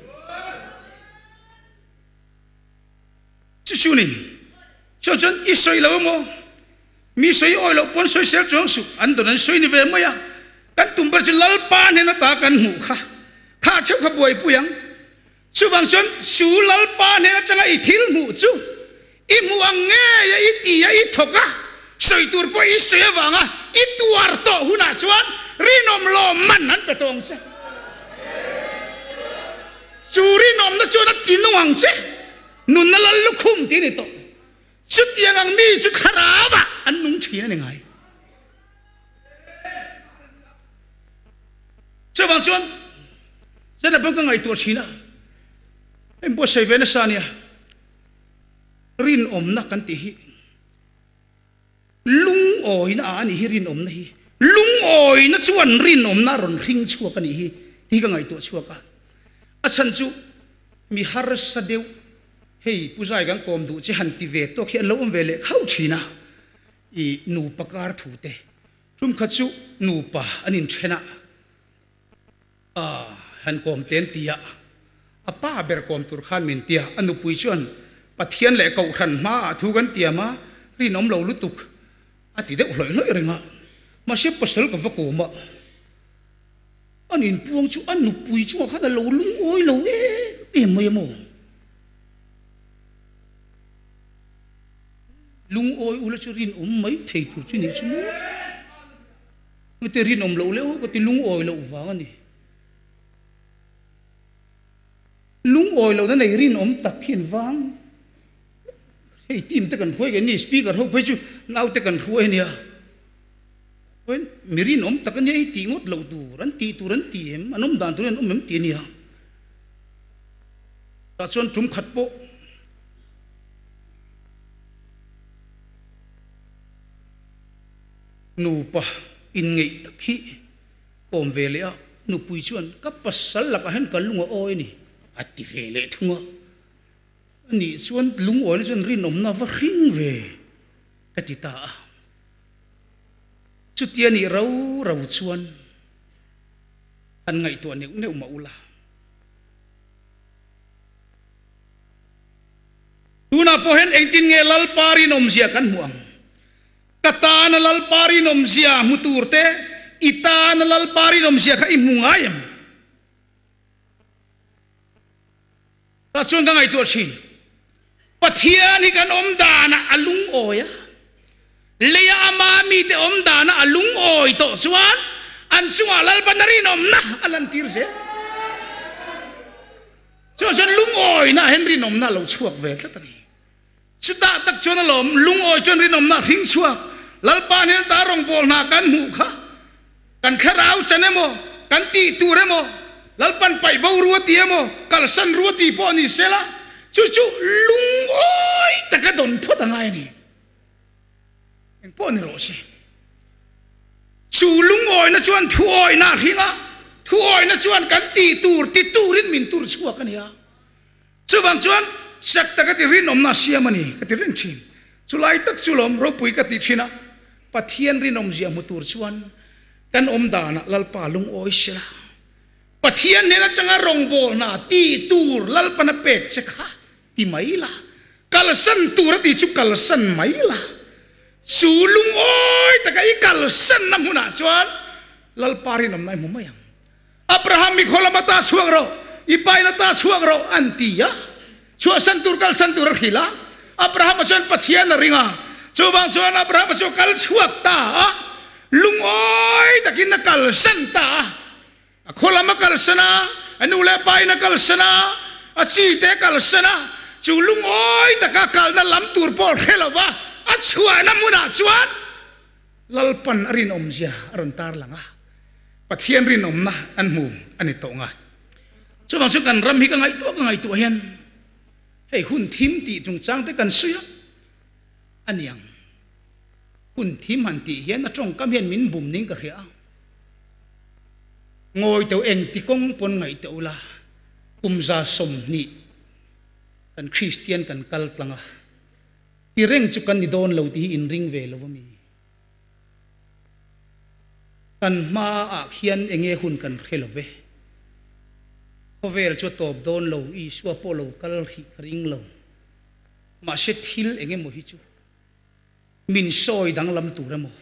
Chu chu ni. Chuan chuan i sawi lo emaw? Mi sawi awi loh pawn sawisel chuang suh, an dawn an sawi ni ve mai a. Kan tum ber chu Lalpa hnen ata kan hmuh kha, kha theuh kha buaipui ang. Chuvang chuan chu Lalpa hnen atanga i thil hmuh chu i hmuh ang ngei a, i ti a, i thawk a, sawi tur pawh i sawi avanga i tuar tawh hunah chuan rinawm lawm man an pe tawh ang che. Chu rinawmna chuan a tinung ang che, nunna lal lukhum tih a ni tawh. Chutiang ang mi chu thlarauah an nung thin a ni ngai. Chuvang chuan zan pawh ka ngaihtuah thin a, heng pawh sawi ve nasa ania, rinawmna kan tih hi lungawina ah a nih hi rinawmna hi, lungawina chuan rinawmna a rawn hring chhuak a nih hi tih hi ka ngaihtuah chhuak a, a chhan chu mi harsa deuh Hei Pu Zai kan kawm duh che han ti ve tawk hi an lo awm ve leh khauh thin a, i nupa kar thu te tum khat chu nupa an inthen a, han kawm te an ti a, a pa ber kawm tur khan min ti a, a nupui chuan Pathian leh Kohhran hmaah thu kan tiam a, rinawm lo lutuk a ti deuh hlawih hlawih reng a, mahse pasal ka va kawm a. An inpuang chu a nupui chungah khan a lo lungawi lo em em mai a maw? Lungawi ula chu rinawm mai thei tur chu nih chu maw? Heti rinawm loh leh ka ti lungawi loh vang a ni. Lungawi lohna nei rinawm tak hi an vang. Hei team te kan hruai ke ni speaker ho phei chu naute kan hruai a nia. Chuan mi rinawm tak a nia i tih ngawt loh tur, an tih tur an ti em, an awm dan tur hian an awm em tih a nia. Tah chuan tum khat pawh nupa inngeih tak hi kawm ve leh a, nupui chuan ka pasal lakah hian ka lung a awi a ni a ti ve leh thung a. Ani chuan lungawina chuan rinawmna va hring ve ka ti ta a. Chutia nih rau rau chuan han ngaihtuah neuh neuh mah ula. Tunah pawh hian engtin nge Lalpa rinawmzia kan hmuh ang? Ka tana Lalpa rinawmzia hmu tur te, i tana Lalpa rinawmzia kha i hmu ngai em? Tah chuan ka ngaihtuah thin. Pathian hi kan awm danah a lungawi a. Leia ama mite awm dana a lungawi tawh chuan an chungah Lalpan a rinawmna a lantir zel. Chuvang chuan lungawina ah hian rinawmna a lo chhuak ve tlat a ni. Chutah tak chuan alawm lungawi chuan rinawmna a hring chhuak. Lalpa hnen ata rawngbâwl hna kan hmuh kha kan thlarau chan emaw, kan tih tur emaw, Lalpan paih bo rua ti emaw, kalsan rua ti pawh a ni sela, chu chu lungawi taka dawn phawt a ngai a ni. Eng pawh ni rawh se. Chu lungawina chuan thuawina a hring a, thuawina chuan kan tih tur ti turin min tur chhuak a ni a. Chuvang chuan chak taka ti rinawmna a siam a ni ka ti reng thin. Chulai tak chu lawm ropui ka ti thin a, Pathian rinawmzia hmu tur chuan kan awm danah Lalpa lungawi sela. Pathian hnen atanga rawngbawlna tih tur Lalpan a pek che kha ti mai la, kalsan tur a tih chu kalsan mai la, chu lungawi taka i kalsanna hmunah chuan Lalpa rinawmna i hmu mai ang. Abraham i khaw lama ta chhuak rawh, i paina ta chhuak rawh an ti a, chhuahsan tur kalsan tur a hrilh a, Abrahama chuan Pathian a ring a, chuvang chuan Abrahama chu a kal chhuak ta a, lungawi takin a kalsan ta a. A khaw lam a kalsan a, a nu leh pa in a kalsan a, a chi te a kalsan a, chu lungawi taka kalna lam tur pawh hre lo va, a chhuahna hmunah chuan Lalpan a rinawmzia a rawn tarlang a, Pathian rinawmna an hmu a ni tawh ngai. Chuvang chu kan ram hi ka ngaihtuah ka ngaihtuah hian hei hun thim tih chungchang te kan sawi a, a niang. Hun thim han tih hian a tawngkam hian min bum ning ka hria a. Ngawi teuh engti kawng pawn ngaih teuh ula, kum 120 kan Kristian kan kal tlang a, ti reng chu kan ni dawn lo tih hi inring ve lo a mi? Kan hma ah khian enge hun kan hre lo ve. Khawvel chu a tawp dawn lo, Isua pawh lo kal hrih ka ring lo. Mahse thil engemaw hi chu min sawi danglam tur emaw?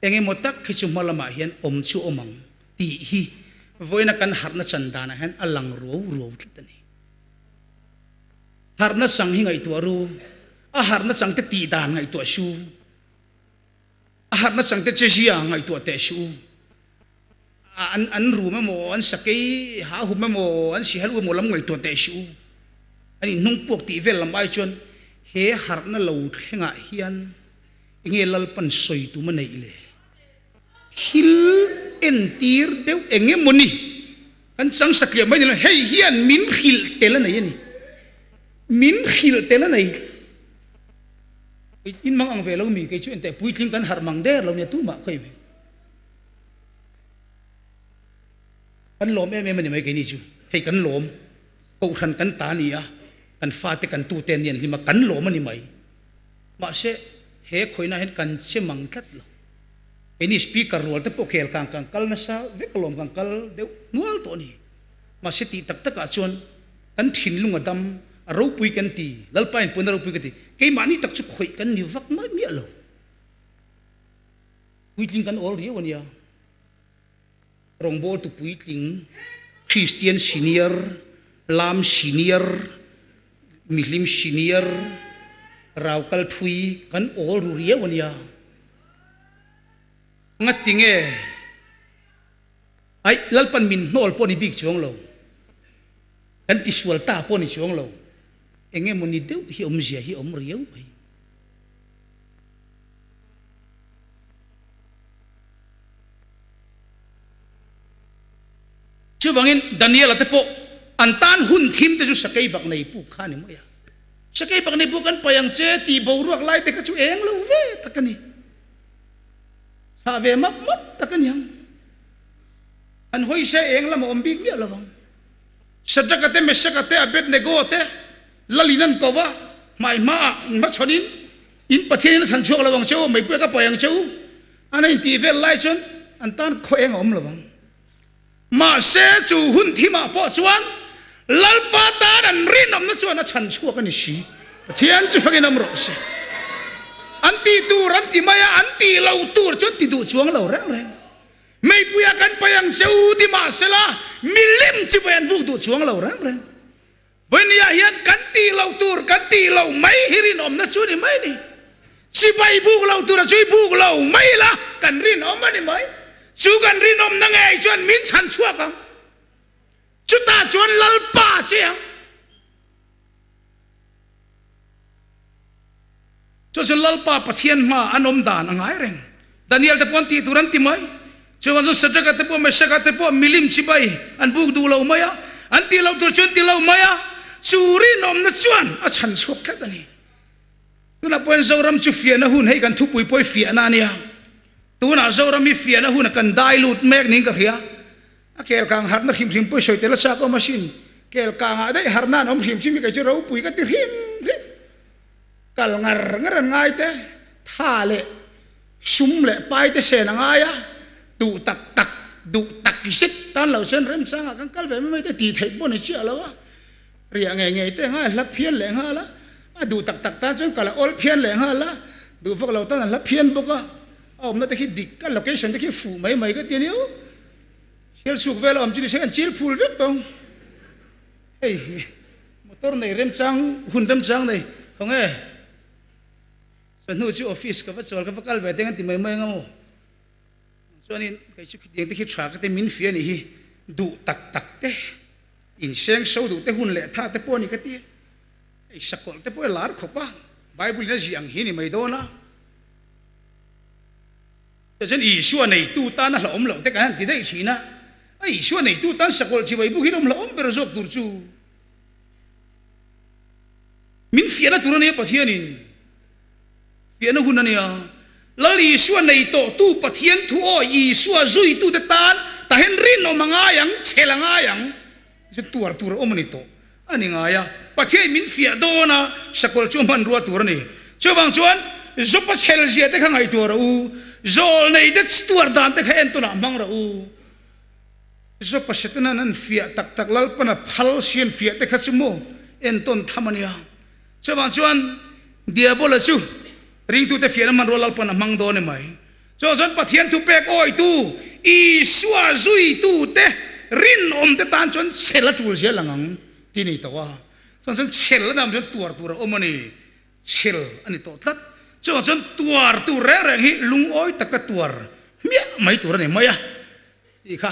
Engemaw tak hi chu hma lamah hian awm chu awm ang tih hi vawiina kan harhna chan danah hian a lang ruau ruau tlat a ni. Harhna chang hi ngaihtuah ru, a harhna chang te tih dan ngaihtuah su, a harhna chang te chezia ngaihtuah teh su, an an rum emaw, an sakei ha hum emaw, an sihal u emaw lam ngaihtuah teh su. An inhnung puak tih vel lam ai chuan he harhna lo thlengah hian Enge Lalpan sawi tum a neih le? Thil entir deuh eng emaw ni? Kan chang satliah mai ni lo, hei hian min hrilh tel a nei a ni. Min hrilh tel a nei. In mang ang ve lo mi, kei chu enteh puitling kan harh mang der lo nia tumah khawi mai. Kan lawm em em a ni mai keini chu. Hei kan lawm, kohhran kan ta a ni a, kan fate kan tute an ni an hlim a, kan lawm a ni mai. Mahse, he khawihna hian kan che mang tlat lo. Keini speaker rual te pawh khel kang kan kal nasa vek alawm kan kal deuh nual tawh a ni. Mahse, tih tak takah chuan kan thinlung a dam, a ropui kan ti, Lalpa inpuina ropui kan ti, keimahni tak chu khawih kan ni vak mai miah lo. Puitling kan awl riau a nia. Rawngbawltu puitling, Kristian senior, lam senior, mihlim senior, rau kal thui kan awl ru riau a nia. Ngati nge? Aih, Lalpan min hnawl pawh ni bik chuang lo. Kan tisual ta pawh ni chuang lo. Eng emaw ni deuh hi awmzia hi awm riau mai. Chuvangin Daniela te pawh an tan hun thim te chu sakei bak nei puk kha a ni mai a. Sakei bak nei puk an paih ang che tih boruak lai te kha chu eng lo ve tak a ni. Chhah ve map map tak a ni ang. An hawi se eng lam a awm bik miah lo vang. Shadrach-a te, Meshach-a te, Abednego-a te lalin an ko va, hmai hmaah inhmachhawnin In Pathianin a chhan chhuak lo ang che u, meipuia ka pawi ang che u, an a intih vel lai chuan an tan khaw eng a awm lo ang. Mahse, chu hun thimah pawh chuan Lalpa tan an rinawmna chuan a chhan chhuak a ni si. Pathian chu fakin awm rawh se. An tih tur an ti mai a, an tih lo tur chu an ti duh chuang lo reng reng. Meipuia kan pawi ang che u ti mahsela milim chu pawi an buk duh chuang lo reng reng. Vawinia hian kan tih loh tur kan tih loh mai hi rinawmna chu ni mai ni. Chibai buk lo tura chu i buk lo mai la, kan rinawm a ni mai. Chu kan rinawmna ngei chuan min chhan chhuak ang. Chutah chuan Lalpa che ang. Chu chu Lalpa Pathian hma an awm dan a ngai reng. Daniel te pawh an tih tur an ti mai. Chuan chu Shadrach-a te pawh Meshach-a te pawh milim chibai an buk duh lo mai a, an tih loh tur chu an ti lo mai a, chu rinawmna chuan a chhan chhuak tlat a ni. Tunah pawhin Zoram chu fiahna hun hei kan thupui pawh hi fiahna a nia. Tunah Zoram hi fiahna hun a kan dai lut mek niin ka hria. A kel kang harhna hrim hrim pawh i sawi tel a chak awm asin. Kel kangah daih harhna an awm hrim hrim hi kei chu ropui ka ti hrim hrim. Kal ngar ngar an ngai te, tha leh sum leh pai te sen a ngai a, duh tak tak, duh tak zet tan lo chuan remchangah kan kal ve mai mai te tih theih pawh ni chiah lo a, riah ngei ngei te ngai hla phian leh nghal a, a duh tak tak tan chuan kal a awl phian leh nghal a, duh vak lo tan a hla phian bawk a, a awmna te khi dik a location te khi fuh mai mai ka ti a nia aw, sial suk vel a awm chu ni se kan chil phul vek tawng hei. Motor nei remchang, hun remchang nei khaw nge? Chawhnu chu office ka va chawl ka va kal ve teng an ti mai mai ang a maw? Chuanin kei chu khitiang te khi tha ka te min fia nih hi duh tak tak te, inseng so duh te hun leh tha te pawh a ni ka ti. Hei sakawlh te pawh i lar khawp a, Bible in a ziah ang hi ni mai dawn a. Chuan Isua neitu tan a hlauhawm loh te kan han ti daih thin a, a Isua neitu tan sakawlh chibai buk hi lawm hlauhawm ber zawk tur chu min fiahna tur a nia Pathianin fiahna hun a nia. Lal Isua nei tawhtu Pathian thu awi Isua zuitute tan tahin rinawm a ngai ang, chhel a ngai ang, chu tuar tur a awm a ni tawh a ni ngai a. Pathianin min fiah dawn a, sakawlh chu a hmanrua tur a ni. Chuvang chuan Jopa chhel zia te kha ngaihtuah rawh u, zawl nei te tuar dan te kha entawnah hmang rawh u. Jopa Setanan an fiah tak tak Lalpana phal sian fiah te kha chu maw entawn tham a nia. Chuvang chuan Diabola chu ringtute fiahna hmanrua Lalpan a hmang dawn emai. Chuvang chuan Pathian thupek awitu Isua zuitute rinawmte tan chuan chhel a tul zel ang ang ti ni tawh a. Chuvang chuan chhel a dam chuan tuar tur a awm a ni. Chhel a ni tawh tlat. Chuvang chuan tuar tur reng reng hi lungawi taka tuar hmiah mai tur a ni mai a tih kha.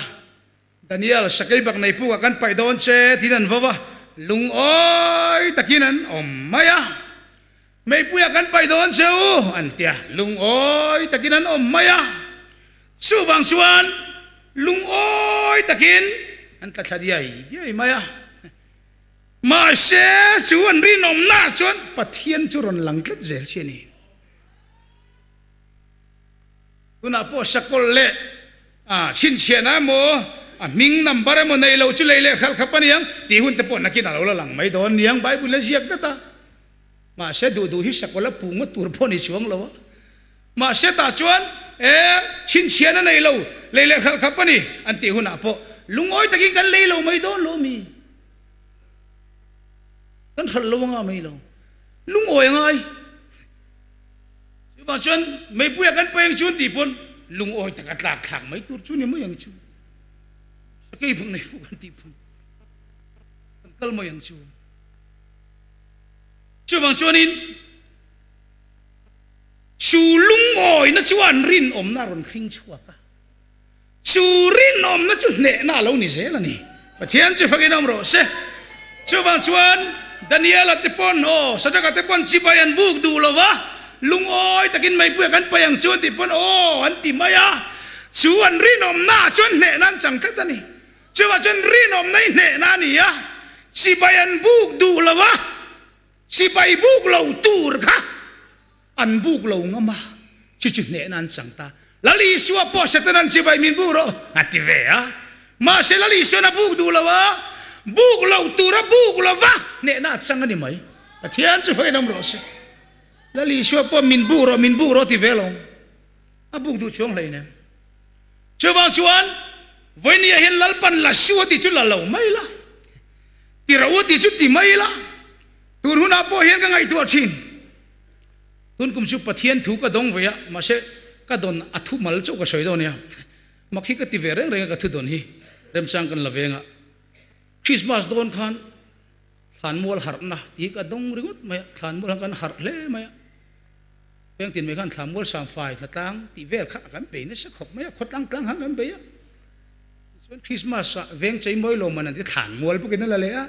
Daniel, sakei bak nei pukah kan paih dawn che tiin an vo a, lungawi takin an awm mai a. Meipuiah kan paih dawn che u an ti a, lungawi takin an awm mai a. Chuvang chuan lungawi takin an tla thla diai diai mai a. Mahse chu an rinawmnaah chuan Pathian chu rawn lang tlat zel si a ni. Tunah pawh sakawlh leh a chhinchhiahna emaw, a hming number emaw nei lo chu lei leh hralh khap a niang tih hun te pawh nakin a lo la lang mai dawn niang Bible a ziak dat a. Mahse duh duh hi sakawlh a puh ngawt tur pawh a ni chuang lo a. Mahse tah chuan e chhinchhiahna nei lo lei leh hralh khap a ni an tih hunah pawh lungawi takin kan lei lo mai dawn lo mi. Kan hralh lo anga mai lo. Lungawi a ngai. Chuvang chuan meipuia kan paih ang chu an tih pawn lungawi tak a tlak thlak mai tur chu ni mai ang chu. Sakei bang nei pawh kan tih pawn kan kal mai ang chu. Chuvang chuanin chu lungawina chuan rinawmna a rawn hring chhuak a. Chu rinawmna chu hnehna a lo ni zel a ni. Pathian chu fakin awm rawh se. Chuvang chuan Daniela te pawn aw, Sadraka te pawn chibai an buk duh lo va, lungawi takin meipuia kan paih ang chu an tih pawn aw an ti mai a. Chu an rinawmna ah chuan hnehna an chang tlat a ni. Chuvang chuan rinawmna hi hnehna a ni a, chibai an buk duh lo va, chibai buk lo tur kha An buk lo ngam a, chu chu hnehna an chang ta. Lal Isua pawh Satan an chibai min buk rawh a ti ve a. Mahse Lal Isuan a buk duh lo a, buk lo tur a buk lo va, hnehna a chang a ni mai. Pathian chu fain awm rawh se. Lal Isua pawh min buk rawh, min buk rawh a ti ve lo. A buk duh chuang hleinem. Chuvang chuan vawinia hian Lalpan la su a ti chu la lo mai la, ti ro a ti chu ti mai la, tun hunah pawh hian ka ngaihtuah thin. Tun kum chu Pathian thu ka dawng ve a, mahse ka dawn a thu mal chauh ka sawi dawn nia. Mak hi ka ti ve reng reng a ka thu dawn hi remchang kan la veng a. Christmas dawn khan thlanmual harhna tih hi ka dawng ringawt mai a, thlanmual khan kan harh hle mai a. Vengtin mai khan Thlammual Samfai hnatlang tih vel kha kan bei nasa khawp mai a, khawtlang tlang khan kan bei a. Tichuan Christmas ah veng cheimawi lawmman an ti Thlanmual bawkin a la leh a,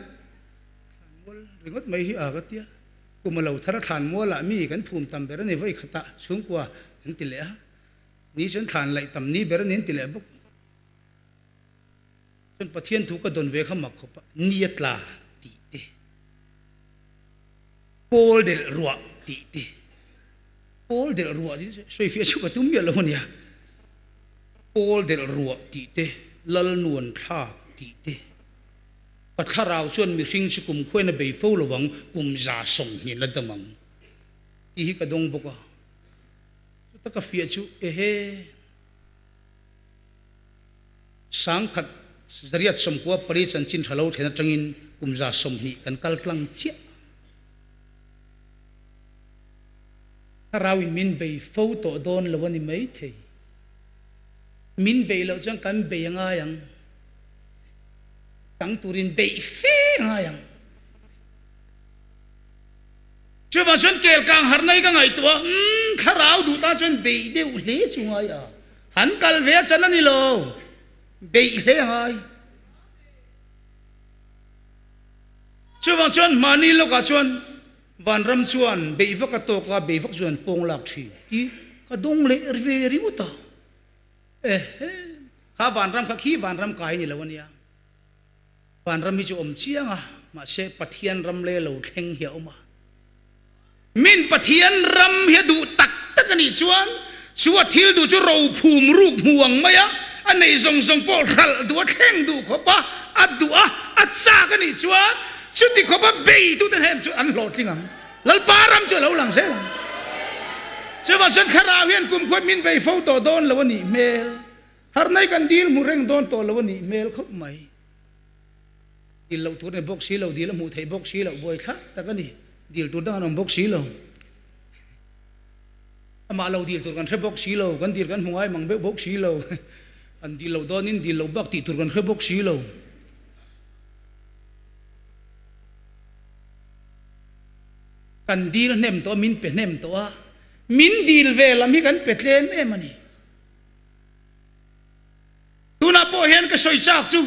Thlanmual ringawt mai hi a ka tia. Kum a lo thar a Thlanmual ah mi kan phum tam ber a ni vawi khatah chhungkua an ti leh a, ni chuan thlan laih tam ni ber a ni an ti leh bawk. Chuan Pathian thu ka dawn ve kha mak khawp a, ni a tla tih te, pawl delh ruah tih te, pawl delh ruah tih te sawifiah chu ka tum miah lo a nia, pawl delh ruah tih te, lal nuan thlak tih te, ka thlarau chuan mihring chu kum khuain a bei fo lo vang, kum 120 la dam ang tih hi ka dawng bawk a, chuta ka fiah chu ehe. 1994 chanchin tha lo thlen atangin kum 20 kan kal tlang chiah. Thlarauin min bei fo tawh dawn lo a ni maithei. Min beih loh chuan kan bei a ngai ang. Chang turin beih fe a ngai ang. Chuvang chuan kel kang harna hi ka ngaihtuah a, umm thlarau duh tan chuan beih deuh hle chu ngai a. Han kal ve a chan a ni lo, beih hle a ngai. Chuvang chuan mahni lawkah chuan vanram chuan beih vak a tawk a, beih vak chuan pawng lak thin tih ka dawng leh ve ringawt a. Ehe, kha vanram kha khi vanram kai a ni lo a nia. Vanram hi chu awm chiang a, mahse Pathian ram le lo thleng hi a awm a. Min Pathian ram hi a duh tak tak a nih chuan chu a thil duh chu rophum ruk hmu ang mai a, a neih zawng zawng pawh hralh duh a thleng duh khawp a, a duh a, a chak a nih chuan chuti khawp a beitute hnen chu an hlawhtling ang. Lalpa ram chu a lo lang zel ang. Chuvang chuan thlarau hian kumkhua min bei fo tawh dawn lo a nih hmel. Harnai kan dil hmu reng dawn tawh lo a nih hmel khawp mai. Dil loh tur a ni bawk si lo, dil a hmuh theih bawk si loh, buaithlak tak a ni. Dil tur dang an awm bawk si lo. Amah lo dil tur kan hre bawk si lo, kan dil kan hmu ngai mang beuh bawk si lo. An dil loh dawnin dil loh bak tih tur kan hre bawk si lo. Kan dil hnem tawh a, min pe hnem tawh a, min dil ve lam hi kan pe tlem em a ni. Tunah pawh hian ka sawi chak chu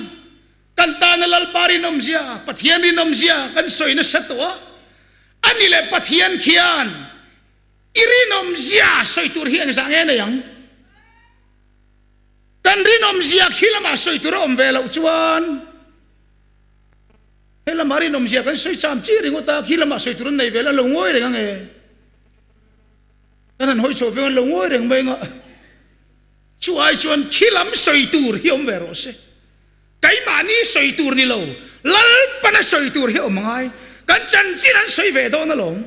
kan tana Lalpa rinawmzia, Pathian rinawmzia kan sawi nasa tawh a, a ni leh Pathian khian i rinawmzia sawi tur hi engzah nge nei ang? Kan rinawmzia khi lamah sawi tur a awm ve loh chuan he lamah rinawmzia kan sawi cham chi ringawt a, khi lamah sawi tur an nei ve lo, an lo ngawi reng ange. Kan han hawi chhoh veng an lo ngawi reng mai anga chu ai chuan khi lam sawi tur hi awm ve rawh se. Keimahni sawi tur ni lo, Lalpana sawi tur hi awm angai. Kan chanchin an sawi ve dawn alawm.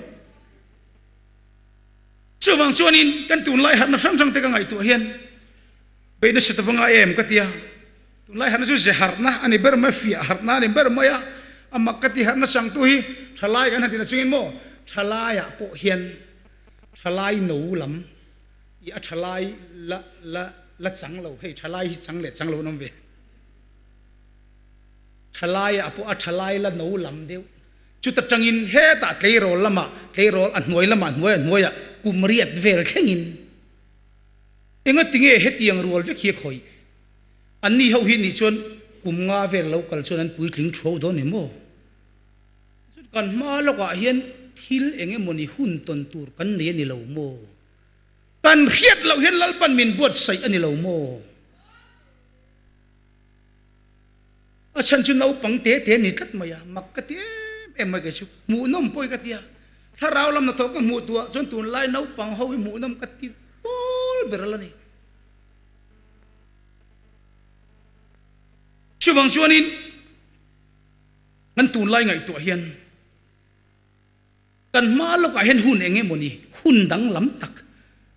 Chuvang chuanin kan tunlai harhna hrang hrang te ka ngaihtuah hian beih nasa ta va ngai em ka tia. Tunlai harhna chu ze harhna a ni ber mai, fiah harhna a ni ber mai a. A mak ka ti harhna changtu hi thalai kan han ti na chungin maw thalaiah pawh hian Thalai no lam i a thalai la la la chang lo hei thalai hi chang leh chang lo an awm ve thalai ah pawh a thalai la no lam deuh chuta tangin hetah tleirawl lamah tleirawl a hnuai lamah hnuai a hnuaiah kum riat vel thlengin enga tinge hetiang rual vek hi a khawih anni ho hi nih chuan kum nga vel lo kal chuan an puitling thuau dawn ni maw. Chuan kan hma lawkah hian thil eng emawni hun tawn tur kan nei a ni lo maw? Kan hriat loh hian Lalpan min buatsaih a ni lo maw? A chhan chu naupang te te a ni tlat mai a, mak ka ti em em mai kei chu. Hmuhnawm pawh hi ka ti a, thlarau lam hnathawh ka hmuh duhah chuan tunlai naupang ho hi hmuhnawm ka ti pawl ber a la ni. Chuvang chuanin. Kan tunlai ngaihtuah hian kan hma lawkah hian hun eng emaw ni, hun danglam tak,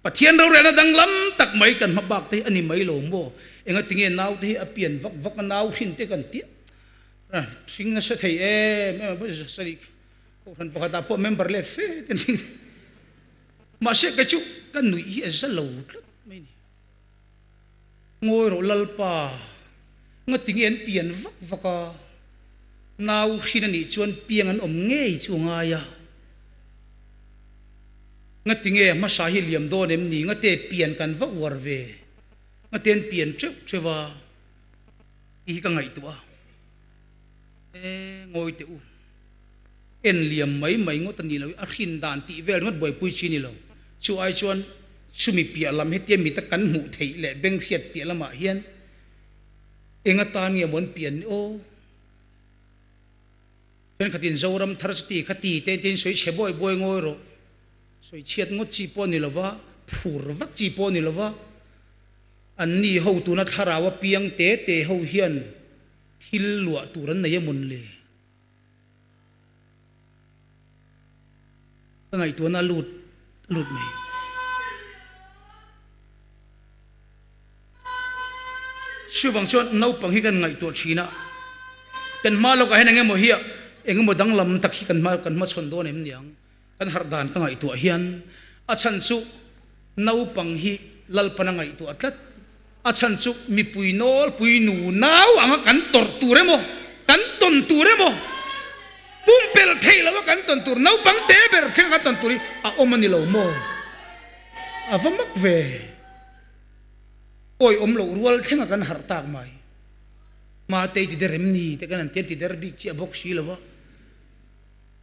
Pathian rorelna danglam tak mai kan hma bak te hi a ni mai lo maw? Engatinge naute hi a pian vak vak a, nau hrin te kan tia hring nasa thei em em a, sorry, kohhran pakhatah pawh member let fe te an hring thei. Mahse kei chu ka nuih hi a za lo tlat mai a ni. Ngawi rawh Lalpa, ngatinge an pian vak vak a, nau hrin a nih chuan piang an awm ngei chu a ngai a. Ngatinge hmasa hi liam dawn em ni? Ngate pian kan va uar ve? Ngate'n pian teuh teuh a tih hi ka ngaihtuah a. E, ngawi teh u. En liam mai mai ngawt a ni lo i, a hrin dan tih vel ringawt buaipui chi a ni lo. Chu ai chuan chumi piah lam hetia mita kan hmuh theih leh beng hriat piah lamah hian eng atan nge maw an pian ni aw? Thenkhatin Zoram thar chuti kha ti te tin sawi chhe buai buai ngawi rawh. Sawi chhiat ngawt chi pawh a ni lova, phur vak chi pawh a ni lova. Anni ho tuna thlarau a piang te te ho hian thil luah tur an nei emawn le? Ka ngaihtuahna a lut lut mai. Chuvang chuan naupang hi kan ngaihtuah thin a, kan hma lawkah hian engemaw hi engemaw danglam tak hi kan hma kan hmachhawn dawn em niang? Kan harh dan ka ngaihtuah hian a chhan chu naupang hi Lalpan a ngaihtuah tlat. A chhan chu mipui nawlpui nu nau anga kan tawrh tur emaw, kan tawn tur emaw, pumpelh theih loha kan tawn tur, naupang te ber thlenga kan tawn tur hi a awm a ni lo maw? A va mak ve. Awi awm loh rual thlenga kan harh tak mai. Hmatei ti der em ni te kan han ti an ti der bik chiah bawk si lo va.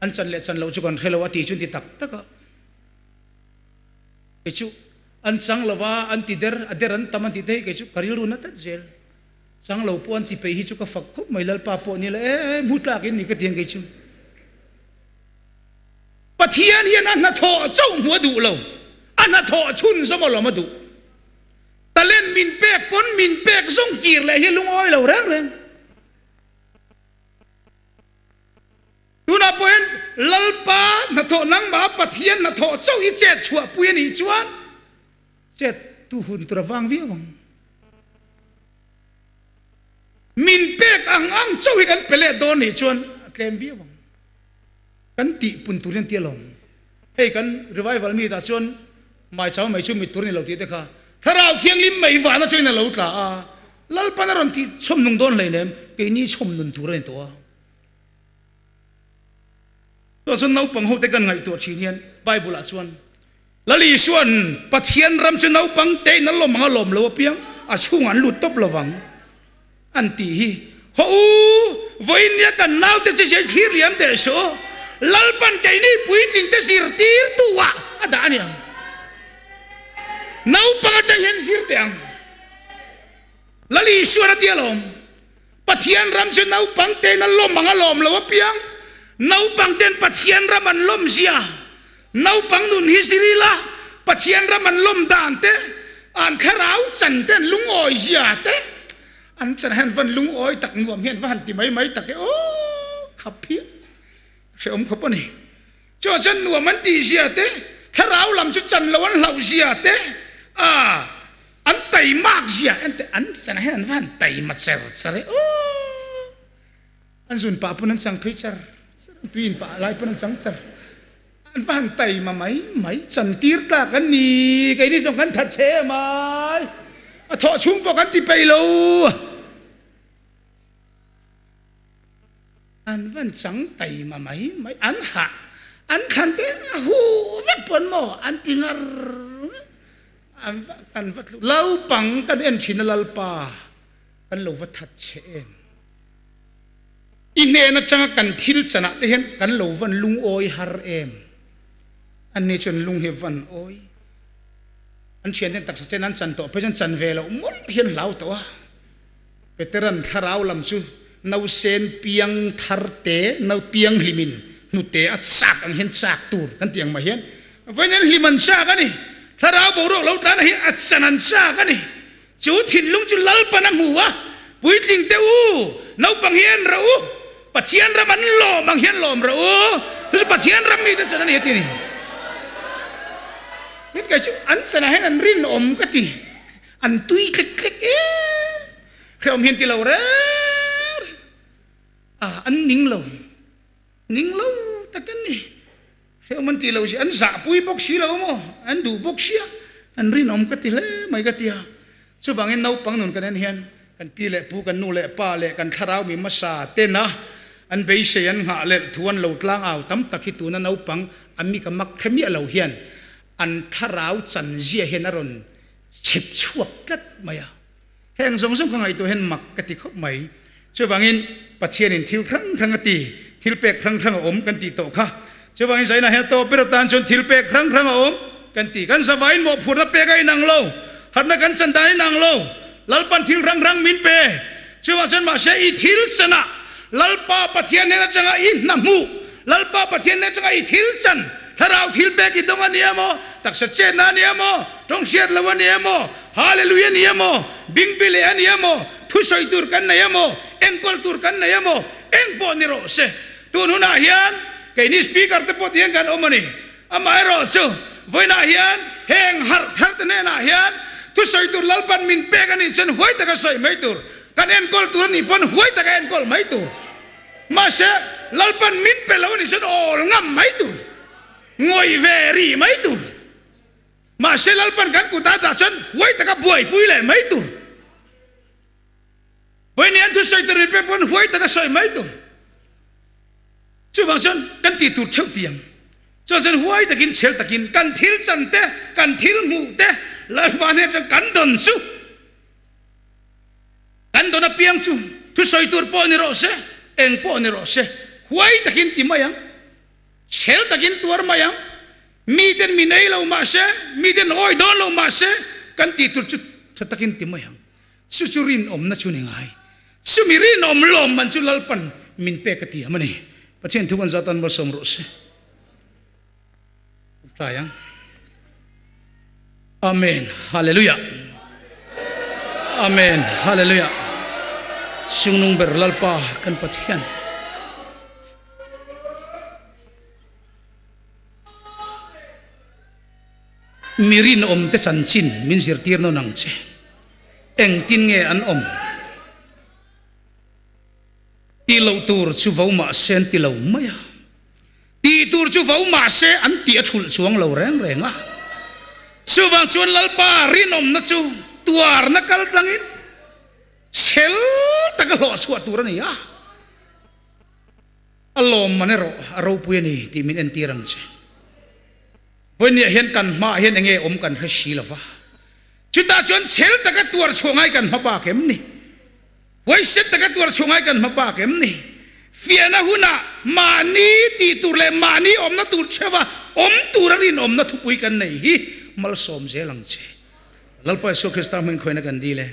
An chan leh chan loh chu kan hre lo a ti chu an ti tak tak a. Kei chu an chang lo va, an ti der, a der an tam an ti te hi kei chu ka rilru na tlat zel. Chang lo pawh an ti peih hi chu ka fak khawp mai Lalpa pawh ni la e hmu tlak in ni ka ti ang kei chu. Pathian hian a hnathawh chauh hmuh a duh lo, a hnathawh chhun zawm alawm a duh. Talent min pek pawn min pek zawng kir leh hi lungawi lo reng reng. Tunah pawhin Lalpa hnathawh nangmah Pathian hnathawh chauh hi chet chhuahpui a nih chuan chet tu hun tur a vang viau ang. Min pek ang ang chauh hi kan pe leh dawn nih chuan a tlem viau ang. Kan tih pun turin an ti alawm. Hei kan revival mi tah chuan maichau mai chu mit tur a ni lo tih te kha Thlarau Thianghlim mai van atangin a lo tla a, Lalpan a rawn tih chhawm nung dawn hleinem, keini chhawm nun tur a ni tawh a. Chuvang chuan naupang hote kan ngaihtuah thin hian Bible ah chuan Lal Isua'n Pathian ram chu naupang te in a lawm ang a lawm lo apiang a chhungah an lut tawp lovang an tih hi haw u vawiin nia kan naute chu zia thlir liam teh suh u Lalpan keini puitling te zirtirtu ah a dah a ni ang naupang atang hian zir teh ang Lal Isua'n a ti alawm. Pathian ram chu naupang tein a lawm ang a lawm lo apiang. Naupang ten Pathian ram an lawm zia. Naupang nun hi zir ila, Pathian ram an lawm dan te, an thlarau chan te an lungawi zia te, an chan hian van lungawi tak nuam hian va han ti mai mai tak e aw khap hi hrehawm khawp a ni. Chu chuan nuam an tih zia te, thlarau lam chu chan lo an hlauh zia te, a an taimak zia en te an chan hian an va han taima cher cher e aw. An zun pah pawn an chang phei cher cher, an tui in pah lai pawn an chang cher. An va han taima mai mai, chan tir tlak an ni, keini zawng kan that che mai, a thawh chhung pawh kan ti peih lo. An van chang taima mai mai, an hah, an thlan te a hu vek pawn maw an ti ngar ngar, an va kan va tlu laupang kan en thin a Lalpa kan lo va that che em. I hnen atanga kan thil chanah te hian kan lo van lungawi har em. Anni chuan lung hi van awi. An thian ten taksa chen an chan tawh phei chuan chan ve loh mawlh hian hlau tawh a. Peteran thlarau lam chu nausen piang thar te, nau piang hlimin hnute a chak ang hian chak tur kan tih ang mah hian vawiin hian hlim an chak a ni. Thlarau boruak lo tlana hi a chan an chak a ni. Chu thinlung chu Lalpan a hmu a, puitling te u, naupang hi en rawh u, Pathian ram an lawm ang hian lawm rawh u, chu chu Pathian ram mite chan a ni a ti a ni. Tin kei chu an chanah hian an rinawm ka ti. An tui tlek tlek em hrehawm hian ti lo reng reng a, an ning lo, ning lo tak an ni. Hrehawm an tih loh si, an zahpui bawk si lo maw, an duh bawk sia, an rinawm ka ti hle mai ka ti a. Chuvangin naupang nun kan en hian kan pi leh pu, kan nu leh pa leh kan thlarau mi hmasa tena an beisei an nghah leh thu an lo tlang au tam tak hi tuna naupang a mi ka mak hre miah lo hian. An thlarau chanzia hian a rawn chhep chhuak tlat mai a. Heng zawng zawng ka ngaihtuah hian mak ka ti khawp mai. Chuvangin Pathianin thil hrang hrang a ti, thil pek hrang hrang a awm kan tih tawh kha. Chuvangin Zainah hian a tawp ber atan chuan thil pek hrang hrang a awm kan ti. Kan zavaiin mawhphurhna pek a inang lo, harhna kan chan dan a inang lo. Lalpan thil hrang hrang min pe. Chuvang chuan mahse i thil chanah Lalpa Pathian hnen atanga i hna hmuh, Lalpa Pathian hnen atanga i thil chan, thlarau thil pek i dawng a ni emaw, taksa chetna a ni emaw, tawng hriat lo a ni emaw, Hallelujah a ni emaw, bingbi leh a ni emaw, thusawi tur kan nei emaw, enkawl tur kan nei emaw, eng pawh ni rawh se. Tun hunah hian keini speaker te pawh tihian kan awm a ni. Amaherawh chu vawiinah hian heng harh thar te hnenah hian thusawi tur Lalpan min pek a nih chuan huai taka sawi mai tur, kan enkawl tur a nih pawn huai taka enkawl mai tur. Mahse Lalpan min pe lo a nih chuan awl ngam mai tur, ngawih ve rih mai tur. Mahse Lalpan kan kut ah dah chuan huai taka buaipui leh mai tur. Vawiin an thusawi tur min pek pawn huai taka sawi mai tur. Chuvang chuan kan tih tur theuh ti ang. Chuan chuan huai takin chhel takin kan thil chan te, kan thil hmuh te Lalpa hnen atang kan dawn chu kan dawn apiang chu thusawi tur pawh ni rawh se, eng pawh ni rawh se huai takin ti mai ang. Chhel takin tuar mai ang. Miten min ei lo mah se, miten awi dawn lo mah se, kan tih tur chu tha takin ti mai ang. Chu chu rinawmna chu ni ngai. Chumi rinawm lawm man chu Lalpan min pek a tiam a ni. Pathian thu kan zat tan malsawm rawh se. Try ang. Amen. Hallelujah. Amen. Hallelujah. Sungnung ber Lalpa kan Pathian. Mi rinawmte chanchin min zirtir nawn ang che. Engtin nge an awm? Tih loh tur chu vo mah se an ti lo mai a. Tih tur chu vo mah se an tih a thulh chuang lo reng reng a. Chuvang chuan Lalpa rinawmna chu tuarna kal tlangin chhel taka hlawh chhuah tur a ni a. A lawmman erawh a ropui a ni tih min entir ang che. Vawinia hian kan hmaah hian enge awm kan hre si lo va. Chutah chuan chhel taka tuar chhuah ngai kan hma bak em ni? Huaisen taka tuar chhuah ngai kan hma bak em ni? Fiahna hunah mahni tih tur leh mahni awmna tur theuha awm tura rinawmna thupui kan nei hi malsawm zel ang che. Lalpa Isua Krista hming khawina kan dil e.